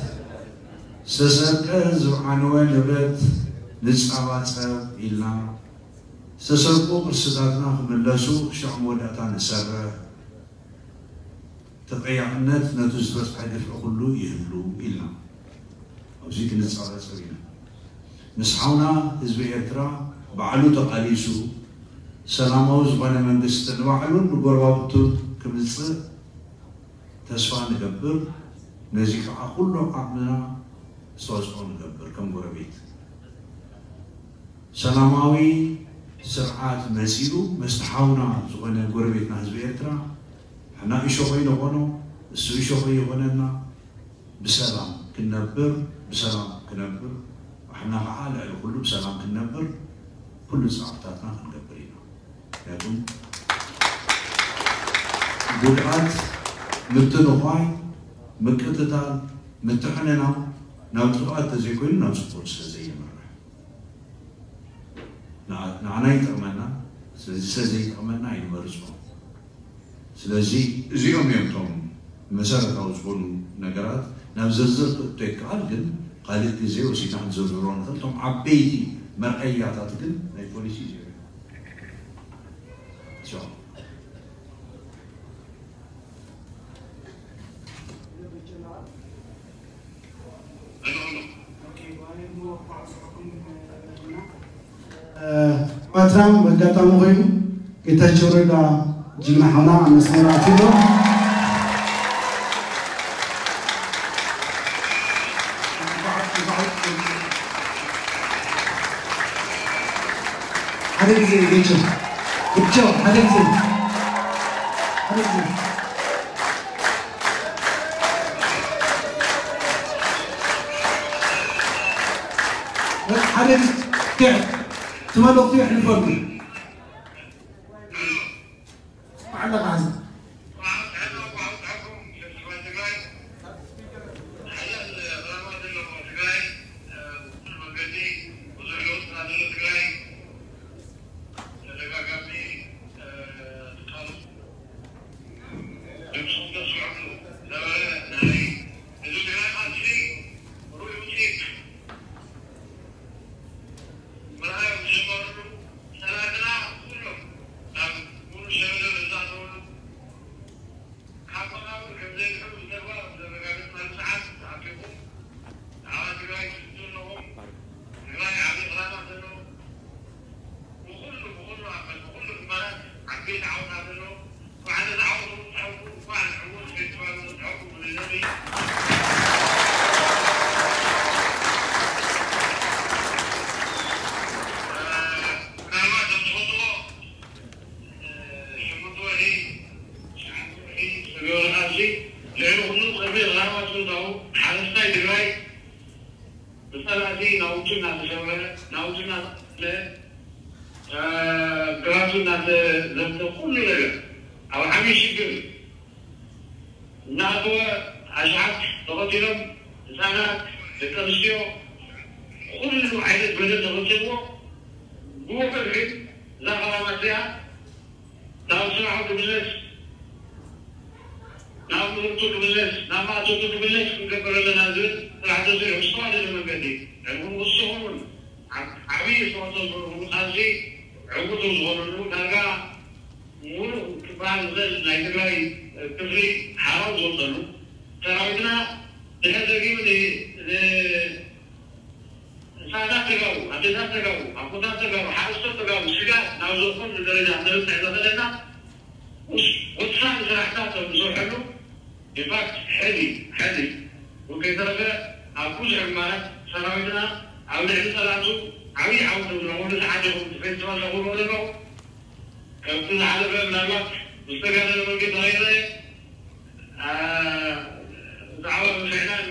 ዝተሰርቀ ዝዓነወ ንብረት ንጸባጸብ ኢልና፣ ዝተሰርቁ ቅርስታትና ክምለሱ ክሻዕ መወዳእታ ንሰርሕ። ተጠያቕነት ነቱ ዝበጽሐ ግፍዒ ኩሉ ይህሉ ኢልና። ኣብዚ ክንጸባጸብ ኢና። ምስ ሓውና ህዝቢ ኤርትራ ባዕሉ ተቓሊሱ ሰላማዊ ዝኾነ መንግስቲ ንባዕሉን ንጎረባብቱን ክምጽእ ተስፋ ንገብር። ነዚ ከዓ ኩሉ ዓቕምና ኣስተዋጽኦ ንገብር ከም ጎረቤት። ሰላማዊ ስርዓት መጺኡ ምስቲ ሓውና ዝኾነ ጎረቤትና ህዝቢ ኤርትራ፣ ንሕና እሾኾ ይኾኖ፣ እሱ እሾኾ ይኾነና፣ ብሰላም ክንነብር፣ ብሰላም ክነብር፣ ንሕና ከዓ ልዕሊ ኩሉ ብሰላም ክንነብር፣ ኩሉ ጻዕርታትና ክንገብር ኢና። ምክንያቱም ጉድኣት፣ ምትንዃይ፣ ምቅትታል፣ ምትሕንናው ናብ ጥፍኣት ተዘይኮይኑ ናብ ጽቡቕ ስለ ዘየምርሕ፣ ንዓ-፣ ንዓና ይጠቕመና፣ ስለዚ ስለ ዘይጠቕመና ኣይንመርጾ። ስለዚ እዚኦም እዮም እቶም መሰረታዊ ዝኾኑ ነገራት። ናብ ዝርዝር ክእቶ ይከኣል፣ ግን ካልእ ግዜ ወሲድና ክንዝርዝሮ ንኽእል። እቶም ዓበይቲ መርኣያታት ግን ናይ ፖሊሲ እዚኦም እዮም። So፣ ኤርትራም በጋጣሚ ኮይኑ ጌታቸው ረዳ ጅግና ሓውና ኣብ መስመር ኣትዩ ኣሎ። ሓደ ግዜ ጌቸው፣ ጌቸው፣ ሓደ ግዜ፣ ሓደ ግዜ። ሓደ ግዜ ትመልእኽቱ የሕልፈሉ። ብጸላእቲ ናውቱ እናተሸወረ፣ ናውቱ እናተቐተለ፣ እ፣ ግራቱ እናተዘብጠ፣ ኩሉ ነገር ኣብ ዓብዪ ሽግር እናኣተወ፣ ኣሽሓት ተቐቲሎም፣ ህፃናት፣ ደቂ ኣንስትዮ፣ ኩሉ ዓይነት በደል ተፈፂምዎ። ብውሑድ ግን እዛ ከተማ እዚኣ ናብ ስራሑ ክምለስ፣ ናብ ምህርቱ ክምለስ፣ ናብ ማእቶቱ ክምለስ ክንገብር ኣለና ዝብል ስራሕ ተሰሪሑ ብዝተዋደደ መንገዲ ዕንጉን ውስኹምን ዓብ- ዓብዪ ኣስተዋፅኦ ዝገበሩ ቃልሲ ዕንጉ ዝኾነሉ ዳርጋ ሙሉእ ክበሃል ዝኽእል ናይ ትግራይ ክፍሊ ሓራው ዝወፀሉ ሰራዊትና ድሕሪ ደጊሙ ን- ን- ህፃናት ተጋሩ፣ ኣዴታት ተጋሩ፣ ኣቦታት ተጋሩ፣ ሓረስቶት ተጋሩ ስጋት ናብ ዝኾኑ ደረጃ ክነብፅሕ ዘኽእለና ወሳኒ ስራሕታት ኣብ ንሰርሐሉ ኢንፋክት ሕዚ ሕዚ እውን ከይተረፈ ኣብ ብዙሕ ግንባራት ሰራዊትና ኣብ ልዕሊ ፀላእቱ ዓብዪ ዓወት ዝረኸበሉ ሰዓት ኢኹም እቲ ፌስቲቫል ተኽብርዎ ዘለኹም። ከምቲ ዝሓለፈ ምናልባት ብዝተጋነነ መንገዲ ተቐይረ ብዛዕባ ምፍዕላል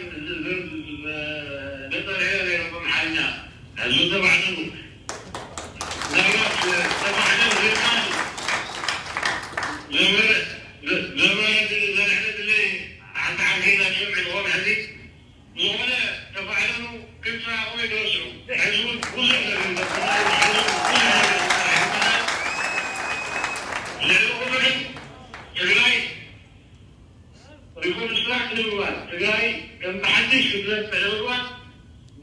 ነፀርዐ ነይረ ብኣምሓርኛ። ሕዚ ተባዕሉ ምናልባት ተባዕለ ዝቃል ዘመረ ዘመረ ዘንዕለ ድለ ሓንቲ ዓርከይና ዝሰምዕ ዝኾነ ሕዚ ዝኾነ ተባዕሉ ክንሰራቕ ወይ ደስዑ ሕዚ እውን ብዙሕ ነገር ይበፅሓና እዩ። ሕዚ እውን ብዙሕ ነገር ይበፅሓና እዩ። ልዕሊ ኩሉ ግን ትግራይ ሪኮንስትራክት ንምግባር ትግራይ ከም ብሓድሽ ክትነብዕ ንምግባር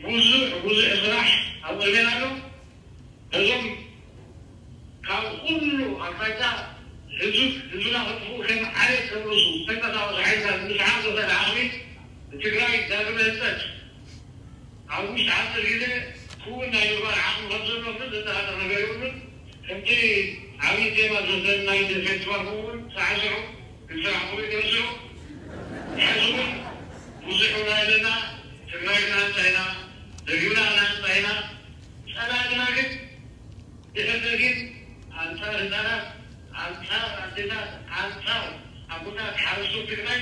ብዙሕ ብዙሕ ስራሕ ኣብ ቅድሜና ኣሎ። ነዞም ካብ ኩሉ ኣቅጣጫ ህዝብ ህዝብና ከጥፍኡ ከም ዓሌት ከብርሱ ተንቀሳቐሱ ሓይልታት ምስሓብ ዝኽእል ዓቕሚ ንትግራይ ዳግመ ህንፀት ኣብ ውሽጢ ሓፂር ግዜ ክውን ናይ ምባል ዓቕሚ ከም ዘሎ ግን ዘጠራጥር ነገር የብሉን። ከምቲ ዓብዪ ቴማ ዘዘን ናይ ፌስቲቫል እውን ሳዕስዑ ክስራሕ ክብሉ ይደርሱ። ሕዚ እውን ብዙሕ ውራ ኣለና። ትግራይ ክንሃንፃ ኢና፣ ደጊምና ክንሃንፃ ኢና። ፀላእትና ግን ድሕር ደጊም ኣንፃር ህፃናት፣ ኣንፃር ኣዴታት፣ ኣንፃር ኣቦታት ሓረስቶት ትግራይ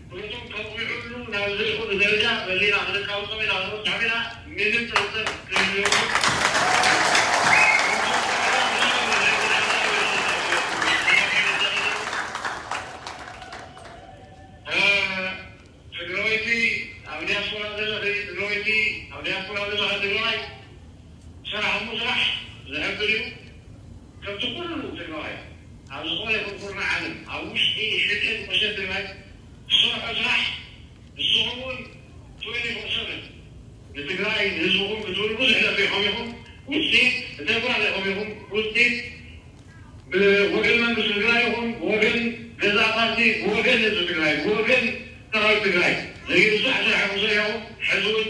ብረቶም ከቕምዕሉ ናብ ዘይኽእሉ ደረጃ በሊና ክንቃወጾም ኢና፣ ክንወጽዖም ኢና። ምንም ጥርጥር ዘይብሉ። እ፣ ትግራወይቲ ኣብ ዲያስፖራ ዘለኺ፣ ትግራወይቲ ኣብ ዲያስፖራ ዘለኺ ትግራዋይ፣ ስራሕ እሞ ስራሕ ዘሕብር እዩ። ከምቲ ኩሉ ትግራዋይ ኣብ ዝኾነ ይኹን ኩርናዕ ዓለም ኣብ ውሽጢ ሽድን ቁሸት ትግራይ ዝሰርሖ ስራሕ ንስኹም እውን ትዌንቲ ፎር ሰቨን ንትግራይ ንህዝብኹም ክትብሉ ብዙሕ ለፊኹም ኢኹም። ውፅኢት ተግባር ኢኹም ኢኹም። ውፅኢት ብወገን መንግስቲ ትግራይ ይኹን ብወገን ገዛ ፓርቲ ብወገን ህዝቢ ትግራይ ብወገን ሰራዊት ትግራይ ዘይርሳዕ ስራሕ ኢኹም ሰሪሕኹም። ሕዚ እውን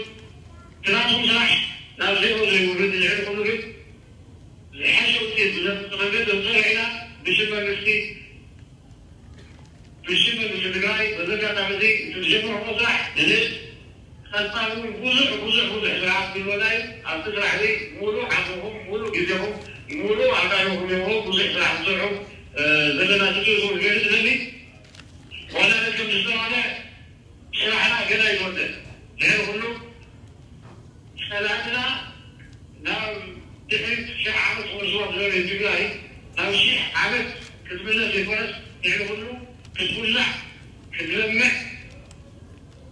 እቲ ናትኩም ስራሕ ናብ ዜሮ ዘይውርድ ልዕሊ ኩሉ ግን ዝሓሸ ውፅኢት ብዘምፅእ መንገዲ ክንሰርሕ ኢና። ብሽም መንግስቲ ብሽም መንግስቲ ትግራይ በዚ ኣጋጣሚ እዚ እቲ ዝጀመርኩሞ ስራሕ ንልዕል ቀፃሊ እውን ብዙሕ ብዙሕ ብዙሕ ስራሓት ክህልወና እዩ። ኣብቲ ስራሕ እዚ ሙሉእ ዓቕምኹም፣ ሙሉእ ግዜኹም፣ ሙሉእ ኣጋይኹም ይኹም ብዙሕ ስራሕ ክትሰርሑ እ፣ ዘለና ትፅቢት እውን ክገልፅ እደሊ። ዋላ ነቲ ከም ዝተባህለ ስራሕና ገና ኣይተወደን። ድሕሪ ኩሉ ጸላእትና ናብ ድሕሪት ሽሕ ዓመት ክወስዋ ዝነበረ ትግራይ ናብ ሺሕ ዓመት ክትምለስ ዘይኮነስ ድሕሪ ኩሉ ክትውላዕ ክትለምዕ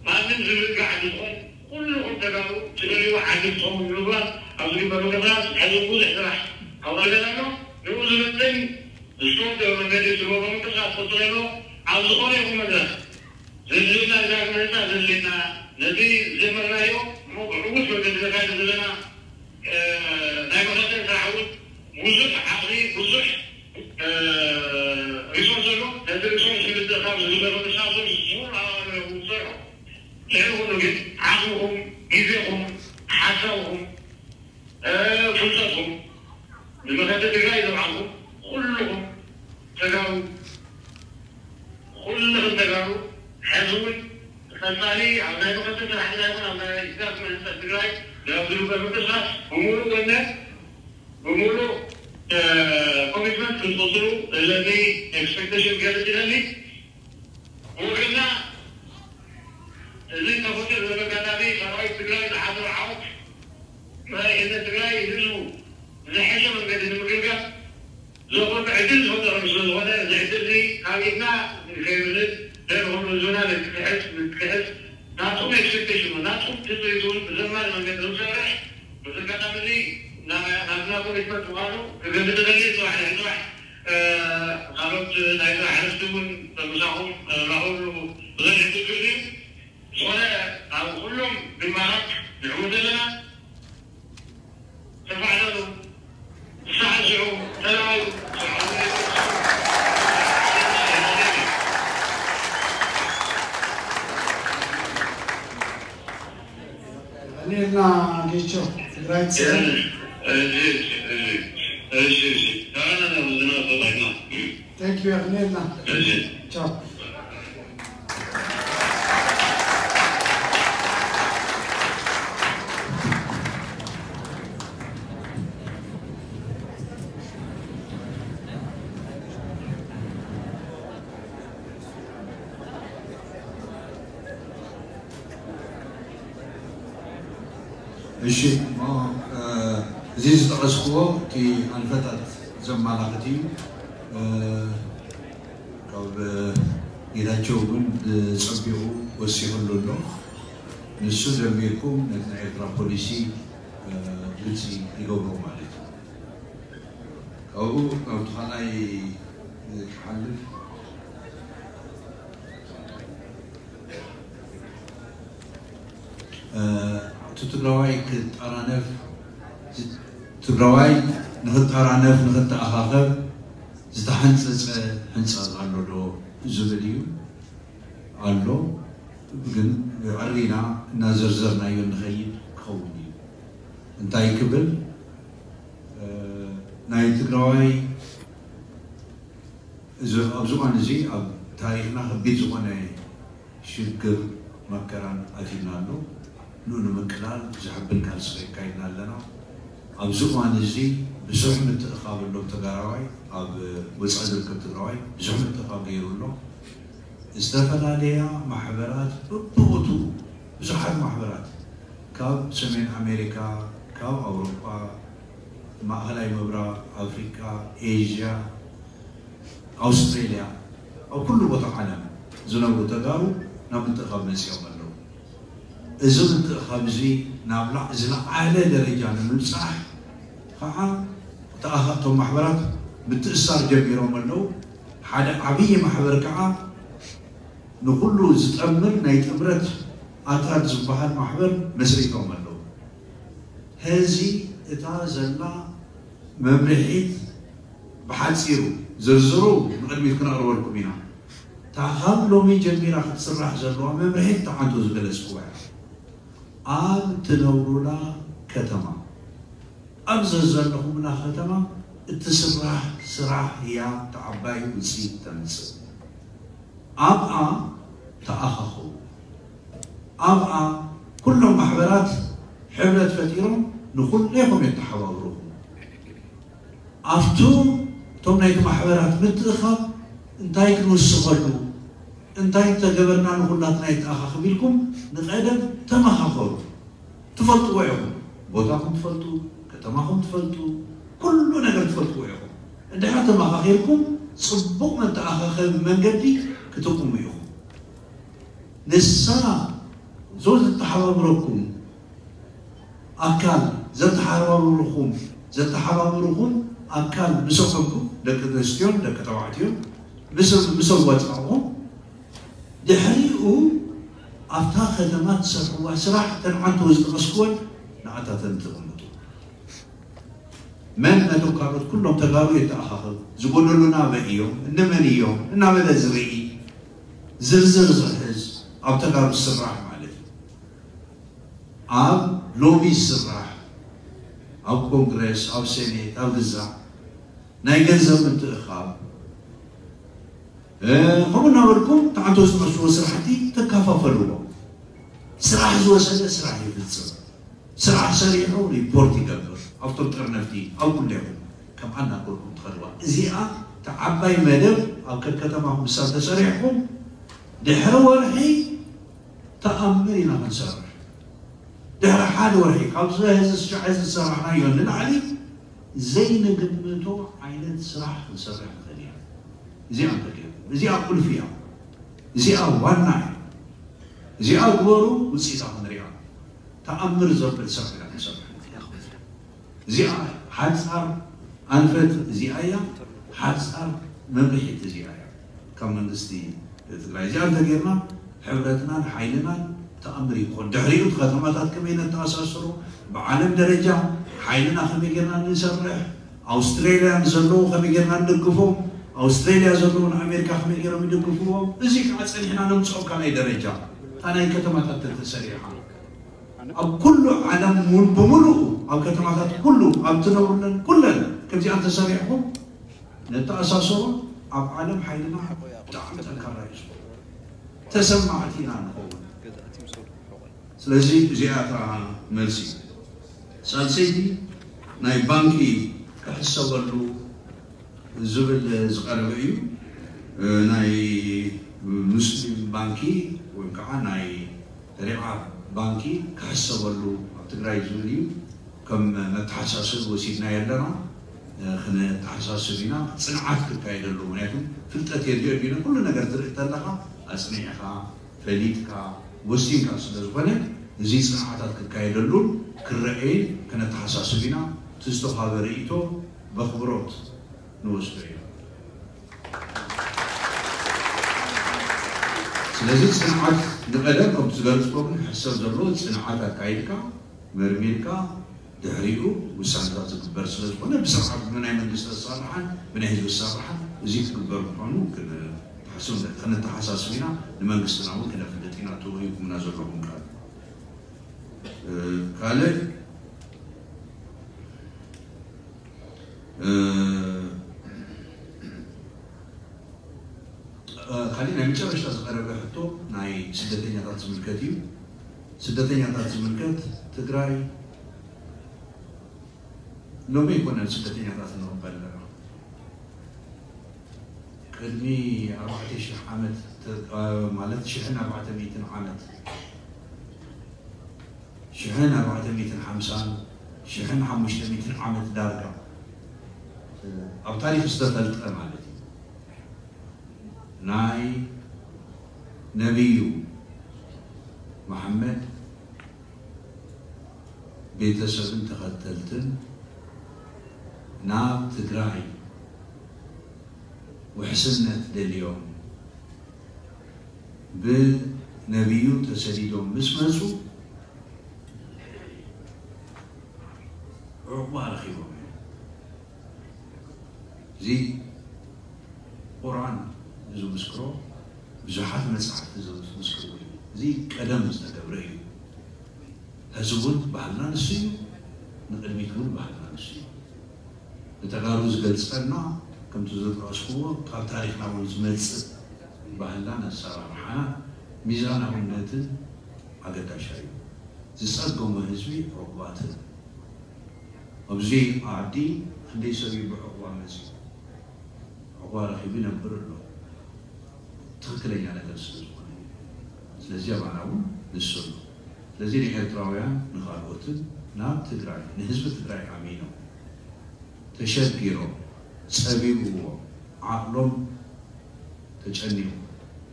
ማንም ዝብልካ ዓዲ ዝኾን ኩልኹም ተጋሩ ትደልይዎ ዓዲ ክኸውን ንምግባር ኣብ ዝግበር ምንቅስቃስ ሕዚ ብዙሕ ስራሕ ኣብ ቀረበና ኣሎ። ንኡ ዝምጥን ዝተወደበ መንገዲ ዝገብሮ ምንቅስቃስ ክቕፅል ኣለዎ። ኣብ ዝኾነ ይኹን መድረኽ ዘድልየና ዳግመ ህንፃ ዘድልየና ነቲ ዝጀመርናዮ እሞ ብዕዉት መንገዲ ዘካይዶ ዘለና እ፣ ናይ መቐጠል ስራሕ እውን ብዙሕ ዓቕሚ ብዙሕ እ፣ ሪሶርስ ዘሎ ነቲ ሪሶርስ ንምትእኻብ ዝግበር ምንቅስቃስ እውን ሙሉእ ኣዋርሕ እውን ዝሰርሑ ልዕሊ ኩሉ ግን ዓቕምኹም ግዜኹም ሓሳብኹም እ፣ ፍልጠትኩም ንመኸተ ትግራይ ዘብዓልኩም ኩልኹም ተጋሩ ኩልኽም ተጋሩ ሕዚ እውን ቀፃሊ ኣብ ናይ መኸተ ስራሕትና ይኹን ኣብ ናይ ስጋት መንፀት ትግራይ ናብ ዝግበር ምንቅስቃስ ብምሉእ ወነ ብምሉእ እ፣ ኮሚትመንት ክትቕፅሉ ዘለኒ ኤክስፔክቴሽን ክገልፅ ይደሊ። ብውሕልና እዚ ተፈጢሩ ዘሎ ኣጋጣሚ ሰራዊት ትግራይ ዝሓደሮ ዓወት መራሒነት ትግራይ ህዝቡ ብዝሐሸ መንገዲ ንምግልጋል ዘኾነ ዕድል ዝፈጠረሉ ስለ ዝኾነ እዚ ዕድል እዚ ካብ ኢድና ከይብልን ደን ሆኖ ዞና ንክትሕዝ ንክትሕዝ ናትኩም ኤክስፔክቴሽን እውን ናትኩም ትፅቢት እውን ብዘማሪ መንገዲ ንክሰርሕ በዚ ኣጋጣሚ እዚ ናትና ኮሚትመንት ምዃኑ ክገልፅ ደሊ። ፅባሕ ናይ ፅባሕ ካልኦት ናይ ስራሕ ሓለፍቲ እውን ምሳኹም ራኸብሉ ብዘድሊ ትክእል እዩ። ዝኾነ ኣብ ኩሎም ግንባራት ንዕወት ዘለና። ተፋዕለሉ፣ ተሳዕስዑ፣ ተላሃዩ፣ ስርዓቱ ቀኒልና ጌቾ ትግራይ ትስዕር። እሺ፣ እሺ፣ እሺ፣ እሺ፣ እሺ። ኣነ ዝናብ ተባዕና። Thank you፣ ቀኒልና። እሺ። ቻው። እሺ እሞ፣ እ፣ እዚ ዝጠቐስክዎ እቲ ኣንፈታት ዘመላኽት እዩ። እ፣ ካብ ጌታቸው እውን ብጸቢቑ ወሲኽሉ ኣሎ። ንሱ ደሚርኩም ነቲ ናይ ኤርትራ ፖሊሲ፣ እ፣ ግልጺ ይገብሮ ማለት እዩ። ካብኡ ናብቲ ካልኣይ ክሓልፍ፣ እ፣ እቲ ትግራዋይ ክጠራነፍ፣ ትግራዋይ ንኽጠራነፍ፣ ንኽተኣኻኸብ ዝተሓንጸጸ ሕንጻጽ ኣሎ ዶ ዝብል እዩ። ኣሎ፣ ግን ኣዕሪና እናዘርዘርናዮ ንኸይድ ክኸውን እዩ። እንታይ ክብል፣ እ፣ ናይ ትግራዋይ እዚ፣ ኣብዚ እዋን እዚ ኣብ ታሪኽና ከቢድ ዝኾነ ሽግር መከራን ኣትዩና ኣሎ። ንኡ ንምቅላል ዘሐብን ቃልሲ ከካይድና ኣለና። ኣብዚ እዋን እዚ ብዙሕ ምትእኻብ ኣሎ። ተጋራዋይ ኣብ ወፃኢ ዝርከብ ትግራዋይ ብዙሕ ምትእኻብ ገይሩ ኣሎ። ዝተፈላለያ ማሕበራት በብቦትኡ፣ ብዙሓት ማሕበራት ካብ ሰሜን ኣሜሪካ፣ ካብ ኣውሮጳ፣ ማእኸላይ ምብራቕ፣ ኣፍሪቃ፣ ኤዥያ፣ ኣውስትሬልያ፣ ኣብ ኩሉ ቦታ ዓለም ዝነብሩ ተጋሩ ናብ ምትእኻብ መፂኦም ኣለዉ። እዚ ምትእኻብ እዚ ናብ ላ-፣ ዝለዓለ ደረጃ ንምብፃሕ ከዓ ተኣኻ-፣ እቶም ማሕበራት ምትእሳር ጀሚሮም ኣለዉ። ሓደ ዓብዪ ማሕበር ከዓ ንኹሉ ዝጠምር ናይ ጥምረት ኣታድ ዝበሃል ማሕበር መስሪቶም ኣለዉ። ሕዚ እታ ዘላ መምርሒት ብሓፂሩ ዝርዝሩ ንቕድሚት ክነቕርበልኩም ኢና። እታ ካብ ሎሚ ጀሚራ ክትስራሕ ዘለዋ መምርሒት ተዓንቶ ዝገለፅኩዋ እያ። ኣብ ትነብሩላ ከተማ ኣብ ዘዘለኹምላ ከተማ እትስራሕ ስራሕ እያ እታ ዓባይ ውፅኢት ተምፅእ። ኣብኣ ተኣኻኸቡ። ኣብኣ ኩሎም ማሕበራት ሕብረት ፈጢሮም ንኹሌኹም የተሓባብሩኹም። ኣብቱ እቶም ናይቲ ማሕበራት ምትእኻብ እንታይ ክንውስኸሉ፣ እንታይ እንተገበርና ንኹላትና የተኣኻኽብ ኢልኩም ንቐደም ተመኻኸሩ። ትፈልጥዎ ኢኹም፣ ቦታኹም ትፈልጡ፣ ከተማኹም ትፈልጡ፣ ኩሉ ነገር ትፈልጥዎ ኢኹም። እንድሕር ተመኻኺርኩም ፅቡቕ መተኣኻኸቢ መንገዲ ክትቕሙ ኢኹም። ንሳ ዞ ዘተሓባብረኩም ኣካል፣ ዘተሓባብርኹም፣ ዘተሓባብርኹም ኣካል ምስ ኣኾንኩም፣ ደቂ ኣንስትዮን ደቂ ተባዕትዮን ምስ፣ ምስ ኣዋፃእኹም፣ ድሕሪኡ ኣብታ ከተማ ትሰርሕዋ ስራሕ፣ እተን ዓንቶ ዝጠቐስኩወን ንኣታተን ተቐምጡ። መን ነቶም ካልኦት ኩሎም ተጋሩ የተኣኻኽብ፣ ዝጎደሉና ኣበይ እዮም፣ እንመን እዮም እናበለ ዝርኢ፣ ዝርዝር ዝሕዝ፣ ኣብ ተጋሩ ዝስራሕ ማለት እዩ። ኣብ ሎቢ ዝስራሕ፣ ኣብ ኮንግረስ፣ ኣብ ሴኔት፣ ኣብ ግዛዕ ናይ ገንዘብ ምትእኻብ፣ እ፣ ከምኡ እናበልኩም ተዓንቶ ዝመስልዎ ስራሕቲ ተከፋፈልዎ። ስራሕ ዝወሰደ ስራሕ ይፍፅም። ስራሕ ሰሪሑ ሪፖርት ይገብር። ኣብቶም ጠርነፍቲ፣ ኣብ ኩሌኹም ከም ኣናገርኩም ትኸድዋ። እዚኣ እታ ዓባይ መደብ ኣብ ከከተማኹም ምሳብ ተሰሪሕኩም ድሕሪ ወርሒ ተኣምር ኢና ክንሰርሕ። ድሕሪ ሓደ ወርሒ ካብ እዚ ሕዚ ዝሰራሕናዮ ንላዕሊ ዘይንግምቶ ዓይነት ስራሕ ክንሰርሕ ንኽእል ኢና። እዚኣ እንተገይሩ፣ እዚኣ ቁልፊ እያ። እዚኣ ዋና እያ። እዚኣ ግበሩ፣ ውፅኢታ ክንሪኣ። ተኣምር ዘብል ስራሕ ኢና ክንሰርሕ ንኽእል። እዚኣ ሓፃር ኣንፈት እዚኣ እያ። ሓፃር መምርሒት እዚኣ እያ ካብ መንግስቲ ትግራይ። እዚኣ እንተገይርና ሕብረትናን ሓይልናን ተኣምር ይኾን። ድሕሪኡ ከተማታት ከመይ ነተኣሳስሮ፣ ብዓለም ደረጃ ሓይልና ከመይ ጌርና ንሰርሕ፣ ኣውስትራልያ ዘለዉ ከመይ ጌርና ንደግፎም፣ ኣውስትራልያ ዘለዉ ንኣሜሪካ ከመይ ጌሮም ይደግፍዎም። እዚ ከዓ ጸኒሕና ነምጽኦ ካልኣይ ደረጃ እታ ናይ ከተማታት ተተሰሪሓ ኣብ ኩሉ ዓለም ሙሉ ብሙሉኡ ኣብ ከተማታት ኩሉ ኣብ ትነብሩለን ኩለን ከምዚኣን ተሰሪሕኩም ነተኣሳስሮ ኣብ ዓለም ሓይልና ብጣዕሚ ጠንካራ እዩ ዝኾን። ተሰማዕቲ ኢና ንኸውን። ስለዚ እዚኣ እታ መልሲ። ሳልሰይቲ ናይ ባንኪ ክሕሰበሉ ዝብል ዝቐረበ እዩ። ናይ ሙስሊም ባንኪ ወይ ከዓ ናይ ሪዓ ባንኪ ክሕሰበሉ ኣብ ትግራይ ዝብል እዩ። ከም መተሓሳሰቢ ወሲድና ኣለና። ክነተሓሳስብ ኢና። ፅንዓት ክካየደሉ፣ ምክንያቱ ፍልጠት የድልዮ ድዩ? ኩሉ ነገር ትርኢ ተለካ ኣፅኒዕካ ፈሊጥካ ወሲንካ ስለ ዝኾነ እዚ ፅንዓታት ክካየደሉን ክረኣይን ክነተሓሳስብ ኢና። እቲ ዝተውሃበ ርእይቶ በኽብሮት ንወስዶ ኢና። ስለዚ ፅንዓት ንቐደም ከምቲ ዝገለፅኮ ግን ሕሰብ ዘለዎ ፅንዓት ኣካይድካ መርሚርካ ድሕሪኡ ውሳነታት ዝግበር ስለ ዝኾነ ብስርዓት ብናይ መንግስቲ ዝሰርሓን ብናይ ህዝቢ ዝሰርሓን እዚ ክግበር ምዃኑ ክን- ተሓስብ- ክንተሓሳስብ ኢና። ንመንግስትና እውን ክነፍልጥ ኢና። ትወሂብኩምና ዘለኹም ቃል ካልእ ካልእ ናይ መጨረሽታ ዝቐረበ ሕቶ ናይ ስደተኛታት ዝምልከት እዩ። ስደተኛታት ዝምልከት ትግራይ ሎሚ ኣይኮነን ስደተኛታት ንቕበል ኣለና። ቅድሚ ኣርባዕተ ሽሕ ዓመት ማለት ሽሕን ኣርባዕተ ሚእትን ዓመት ሽሕን ኣርባዕተ ሚእትን ሓምሳን ሽሕን ሓሙሽተ ሚእትን ዓመት ዳርጋ ኣብ ታሪክ ዝተፈልጠ ማለት እዩ። ናይ ነቢዩ መሓመድ ቤተሰብን ተኸተልትን ናብ ትግራይ ውሕስነት ደልዮም ብነቢዩ ተሰዲዶም ምስ መፁ ዑቕባ ረኺቦም እዮም። እዚ ቁርኣን ዝምስክሮ፣ ብዙሓት መጻሕፍቲ ዝምስክርዎ እዩ። እዚ ቀደም ዝተገብረ እዩ። ሕዚ እውን ባህልና ንሱ እዩ፣ ንቕድሚት እውን ባህልና ንሱ እዩ። ንተጋሩ ዝገልጸና ከምቲ ዝጠቐስክዎ ካብ ታሪኽና እውን ዝመጽእ ባህልናን ኣሰራርሓናን ሚዛናውነትን ኣገዳሻ እዩ። ዝጸገሙ ህዝቢ ዕቑባትን ኣብዚ ዓዲ ክንደይ ሰብ እዩ ብዕቑባ መፂኡ ዕቑባ ረኺቡ ይነብር ኣሎ። ትኽክለኛ ነገር ስለ ዝኾነ እዩ። ስለዚ ኣባና እውን ንሱ ኣሎ። ስለዚ ንኤርትራውያን ንኻልኦትን ናብ ትግራይ ንህዝቢ ትግራይ ኣሚኖም ተሸጊሮም ጸቢብዎ ዓቕሎም ተጨኒቑ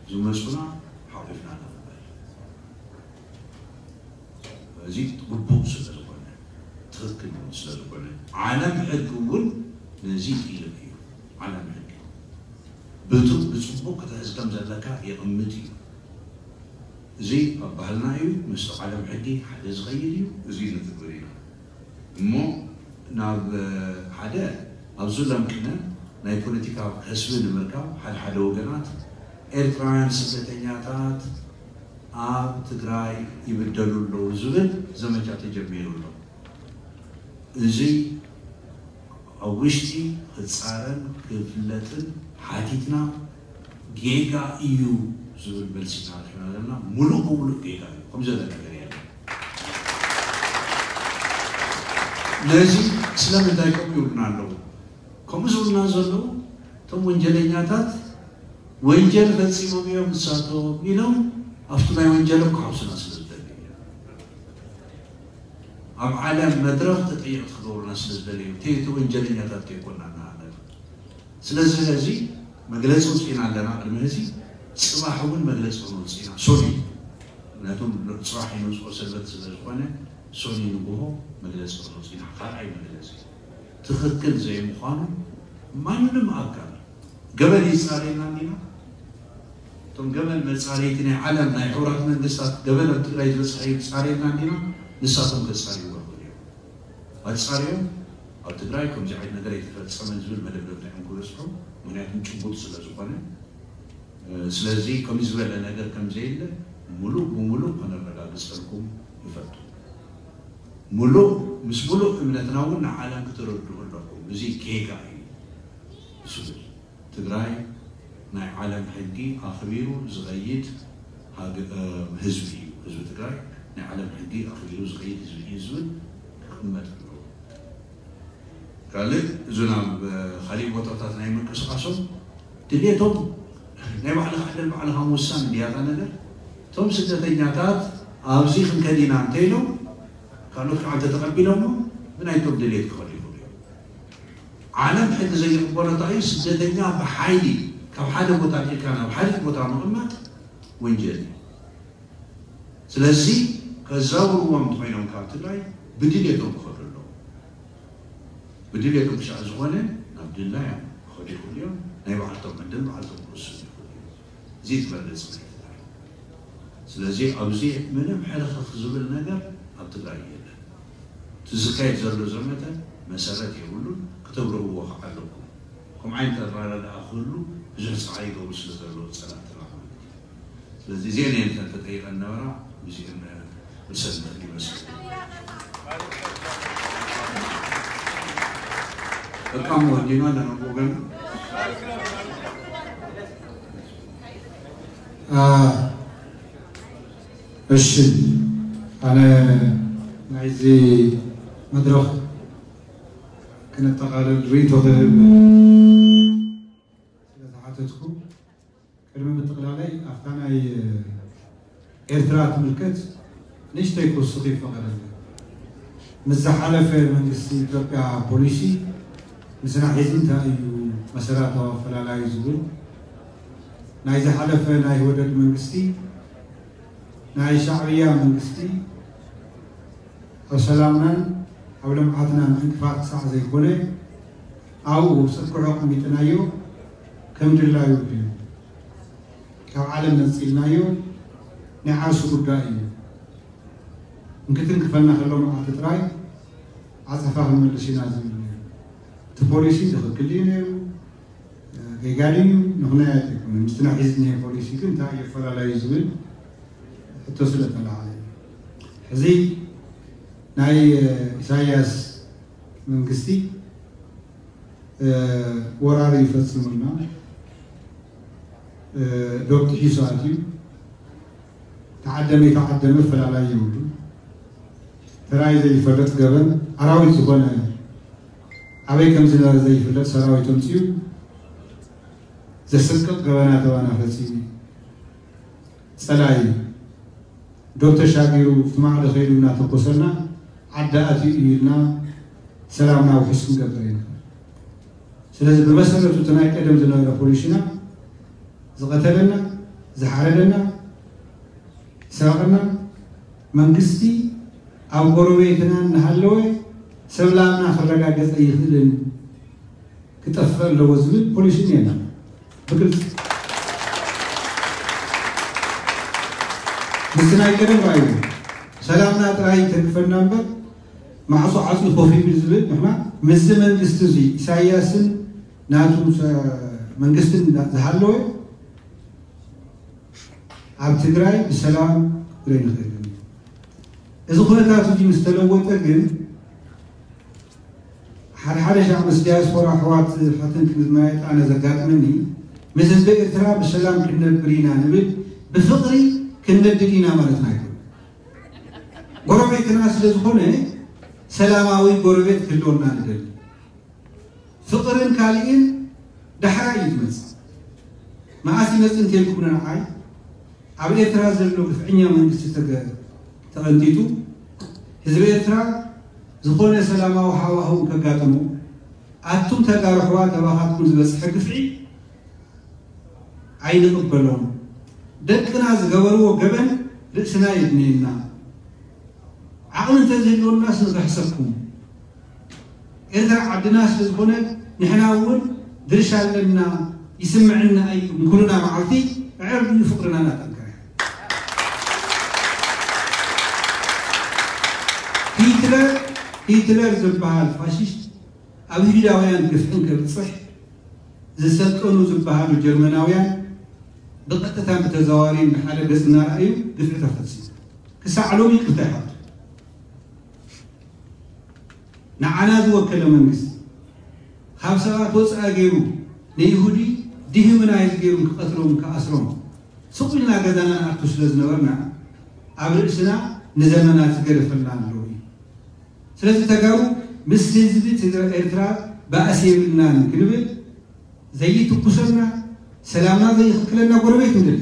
ዝመፁና ሓቒፍና ንቕበል። እዚ ግቡእ ስለ ዝኾነ ትኽክል እውን ስለ ዝኾነ ዓለም ሕጊ እውን ነዚ ይጥልቕ እዩ። ዓለም ሕጊ ብቱ ብፅቡቅ ክትሕዝ ከም ዘለካ የቕምጥ እዩ። እዚ ኣብ ባህልና እዩ፣ ምስቲ ዓለም ሕጊ ሓደ ዝኸይድ እዩ። እዚ ንትግብር ኢና እሞ ናብ ሓደ ኣብዚ ለምቅነ ናይ ፖለቲካ ከስቢ ንምርካብ ሓደ ሓደ ወገናት ኤርትራውያን ስደተኛታት ኣብ ትግራይ ይብደሉ ኣለዉ ዝብል ዘመቻ ተጀሚሩ ኣሎ። እዚ ኣብ ውሽጢ ክፃረን ክፍለጥን ሓቲትና ጌጋ እዩ ዝብል መልሲ ኢና ረኪብና ዘለና። ሙሉእ ብሙሉእ ጌጋ እዩ። ከምዚ ዘለ ነገር የለን። ነዚ ስለምንታይ ከምኡ ይብሉና ኣለዉ? ከምኡ ዝብሉና ዘለዉ እቶም ወንጀለኛታት ወንጀል ፈፂሞም እዮም ንሳቶም ኢሎም ኣብቲ ናይ ወንጀሎም ክሓውሱና ስለ ዝደልዩ እዮም። ኣብ ዓለም መድረኽ ተጠየቕቲ ክገብሩና ስለ ዝደልዩ እዮም። እቲ ወንጀለኛታት ከይኮና እናሃለና ስለዚ ሕዚ መግለፂ ውፅኢና ኣለና። ቅድሚ ሕዚ ፅባሕ እውን መግለፂ ክንወፅእ ኢና። ሶኒ ምክንያቱም ፅባሕ ይመፅኦ ሰንበት ስለ ዝኾነ ሶኒ ንግሆ መግለፂ ክንወፅእ ኢና። ካልኣይ መግለፂ ትኽክል ዘይምዃኑ ማንም ኣካል ገበን ይፃረየና እንዲና እቶም ገበን መጻረይቲ ናይ ዓለም ናይ ሕቡራት መንግስታት ገበን ኣብ ትግራይ ዝበጽሐ እዩ ጻሪርና እንዲና ንሳቶም ከጻርይዎ ይኽእሉ እዮም። ኣጻርዮም ኣብ ትግራይ ከምዚ ዓይነት ነገር ኣይተፈጸመን ዝብል መደምደምታ እዮም ክበጽሑ። ምክንያቱም ጭቡጥ ስለ ዝኾነ፣ ስለዚ ከምዚ ዝበለ ነገር ከም ዘየለ ሙሉእ ብሙሉእ ከነረጋግጸልኩም ይፈቱ። ሙሉእ ምስ ሙሉእ እምነትና እውን ንዓለም ክትረድኡ ኣለኩም። እዚ ጌጋ እዩ ዝብል ትግራይ ናይ ዓለም ሕጊ ኣኽቢሩ ዝኸይድ ሃገ- እ፣ ህዝቢ እዩ። ህዝቢ ትግራይ ናይ ዓለም ሕጊ ኣኽቢሩ ዝኸይድ ህዝቢ እዩ ዝብል ክቕመጥ ኣለዎ። ካልእ እዚ ናብ፣ እ፣ ካሊእ ቦታታት ናይ ምንቅስቃሶም ድሌቶም ናይ ባዕልኻ ዕድል ባዕልኻ ምውሳን እንድያ እታ ነገር። እቶም ስደተኛታት ኣብዚ ክንከድ ኢና እንተኢሎም ካልኦት ከዓ እንተተቐቢሎሞ ብናይቶም ድሌት ክኸዱ ይኽእሉ እዮም። ዓለም ሕጊ ዘይቕበሎ እንታይ እዩ? ስደተኛ ብሓይሊ ካብ ሓደ ቦታ ኣልዒልካ ናብ ሓደ ቦታ ምቕማጥ ወንጀል እዩ። ስለዚ ከዛውርዎም እንተኾይኖም ካብ ትግራይ ብድሌቶም ክኸዱ ኣለዎም። ብድሌቶም ክሻዕ ዝኾነ ናብ ድላዮም ክኸዱ ይኽእሉ እዮም። ናይ ባዕልቶም ዕድል ባዕልቶም ክውስኑ ይኽእሉ እዮም። እዚ ዝበለጸ ናይ ትግራይ። ስለዚ ኣብዚ ምንም ሕልኽኽ ዝብል ነገር ኣብ ትግራይ የለን። እቲ ዝካየድ ዘሎ ዘመተ መሰረት የብሉን፣ ክተብርህዎ ከዓ ኣለኩም። ከምኡ ዓይነት ኣረዳድኣ ክህሉ ብዙሕ ፃዕሪ ይገብሩ ስለ ዘለዉ ፀላእትና ማለት እዩ። ስለዚ እዚአን እየን እተን ተጠይቐን ነበራ፣ ምስአን ርእሰን ይመስል። በቃ ወዲና ኣለና ወገን። አ፣ እሺ፣ ኣነ ናይዚ መድረኽ ክነጠቓልል ርእይቶ ክህብ ስለ ዝሓተትኩ፣ ቅድሚ ምጥቕላላይ ኣብታ ናይ ኤርትራ ትምልከት ንእሽተይ ክውስኽ ይፈቐደለይ። ምስ ዝሓለፈ መንግስቲ ኢትዮጵያ ፖሊሲ ምስና ሒዙ እንታይ እዩ መሰረታዊ ኣፈላላዩ ዝብል ናይ ዝሓለፈ ናይ ኢህወደግ መንግስቲ ናይ ሻዕብያ መንግስቲ ኣብ ሰላምናን ኣብ ልምዓትናን ዕንቅፋት ክሳዕ ዘይኮነ ኣብኡ ኣብ ጽግዑ ኣቐሚጥናዮ ከም ድላዩ ቢሉ ካብ ዓለም ነጺልናዮ ናይ ዓርሱ ጉዳይ እዩ። እንክትንክፈና ከሎ መዓልቲ ጥራይ ዓጸፋ ክንመልስ ኢና ዝብል ነይሩ። እቲ ፖሊሲ ትኽክል ድዩ ነይሩ? ጌጋ ድዩ? ምኽንያት ኣይኮነን። ምስቲ ናይ ሕዚ ዝኒሀ ፖሊሲ ግን እንታይ እዩ ኣፈላላዩ ዝብል ሕቶ ስለ ተለዓለ እዩ። ሕዚ ናይ ኢሳያስ መንግስቲ ወራር እዩ ፈፂሙልና። ዶብ ጥሒሱ ኣትዩ። ተዓደመ ይተዓደመ ፈላላይ የብሉ። ተራይ ዘይፈለጥ ገበን ኣራዊት ዝኾነ ኣበይ ከም ዝነበረ ዘይፍለጥ ሰራዊት ኣምፅኡ ዘስቅቕ ገበናት ኣባና ፈፂሙ እዩ። ፀላኢ ዶብ ተሻጊሩ እቲ ማዕዶ ከይዱ እናተኮሰና ዓዲ ኣትዩ እዩ ኢልና ሰላምና ውሑስ ክንገብር ኣይንኽእል። ስለዚ ብመሰረቱ እቲ ናይ ቀደም ዝነበረ ፖሊሲና ዝቐተለና፣ ዝሓረደና፣ ዝሰረቐና መንግስቲ ኣብ ጎረቤትና እናሃለወ ሰላምና ክረጋገፅ ኣይኽእልን። ክጠፍእ ኣለዎ ዝብል ፖሊሲ እኒአና ብግልፂ ምስቲ ናይ ቀደም ራእዩ ሰላምና ጥራይ ይተንክፈና እምበር ማዕፆ ዓፅዩ ኮፍ ይብል ዝብል ንሕና ምስዚ መንግስቲ እዚ ኢሳያስን ናቱ መንግስትን ዝሃለወ ኣብ ትግራይ ብሰላም ክብረ ንኽእል እዚ ኩነታት እዚ ምስ ተለወጠ ግን ሓደ ሓደ ሻዕ ምስ ዲያስፖራ ኣሕዋት ሓትን ክንዝማየጥ ኣነ ዘጋጥመኒ ምስ ህዝቢ ኤርትራ ብሰላም ክንነብር ኢና ንብል ብፍቕሪ ክንነድድ ኢና ማለትና ኣይኮነ። ጎረቤትና ስለ ዝኾነ ሰላማዊ ጎረቤት ክህልወና ንደሊ። ፍቕርን ካሊእን ዳሕራይ እዩ ዝመፅእ። መኣስ ይመፅእ እንተልኩም ንዓይ ኣብ ኤርትራ ዘሎ ግፍዕኛ መንግስቲ ተገ- ተቐንጢጡ ህዝቢ ኤርትራ ዝኾነ ሰላማዊ ሃዋህው ከጋጥሞ ኣቱም ተጋሩ ኣሕዋት ኣባኻትኩም ዝበፅሐ ግፍዒ ኣይንቕበሎን። ደቅና ዝገበርዎ ገበን ርእስና የድንየና። ዓቕሚ እንተዝህልወናስ ንኽሕሰኩም። ኤርትራ ዓድና ስለ ዝኾነት ንሕና እውን ድርሻ ኣለና። ይስምዕና እዩ። ንኩልና መዓልቲ ዕር እዩ ፍቕርና እናጠንከረ። ሂትለር ሂትለር ዝበሃል ፋሽስት ኣብ ይሁዳውያን ግፍዕን ከብፅሕ ዝሰልጠኑ ዝበሃሉ ጀርመናውያን ብቐጥታን ብተዘዋዋሪን ብሓደ ገፅ እናረኣዩ ግፍዒ ተፈፂሙ። ክሳዕ ሎሚ ይቅርታ ይሓቱ። ንዓና ዝወከለ መንግስቲ ካብ ሰባት ወፃኢ ገይሩ ንይሁዲ ዲህምናይዝ ገይሩ ክቐትሎም ክኣስሮም ስቕ ኢልና ገዛና ንኣቱ ስለ ዝነበርና ኣብ ርእስና ንዘመናት ዝገደፈልና ኣለዉ እዩ። ስለዚ ተጋሩ ምስ ህዝቢ ትግረ ኤርትራ ባእሲ የብልናን ክንብል ዘይትኩሰልና ሰላምና ዘይኽልክለና ጎረቤት ንደሊ።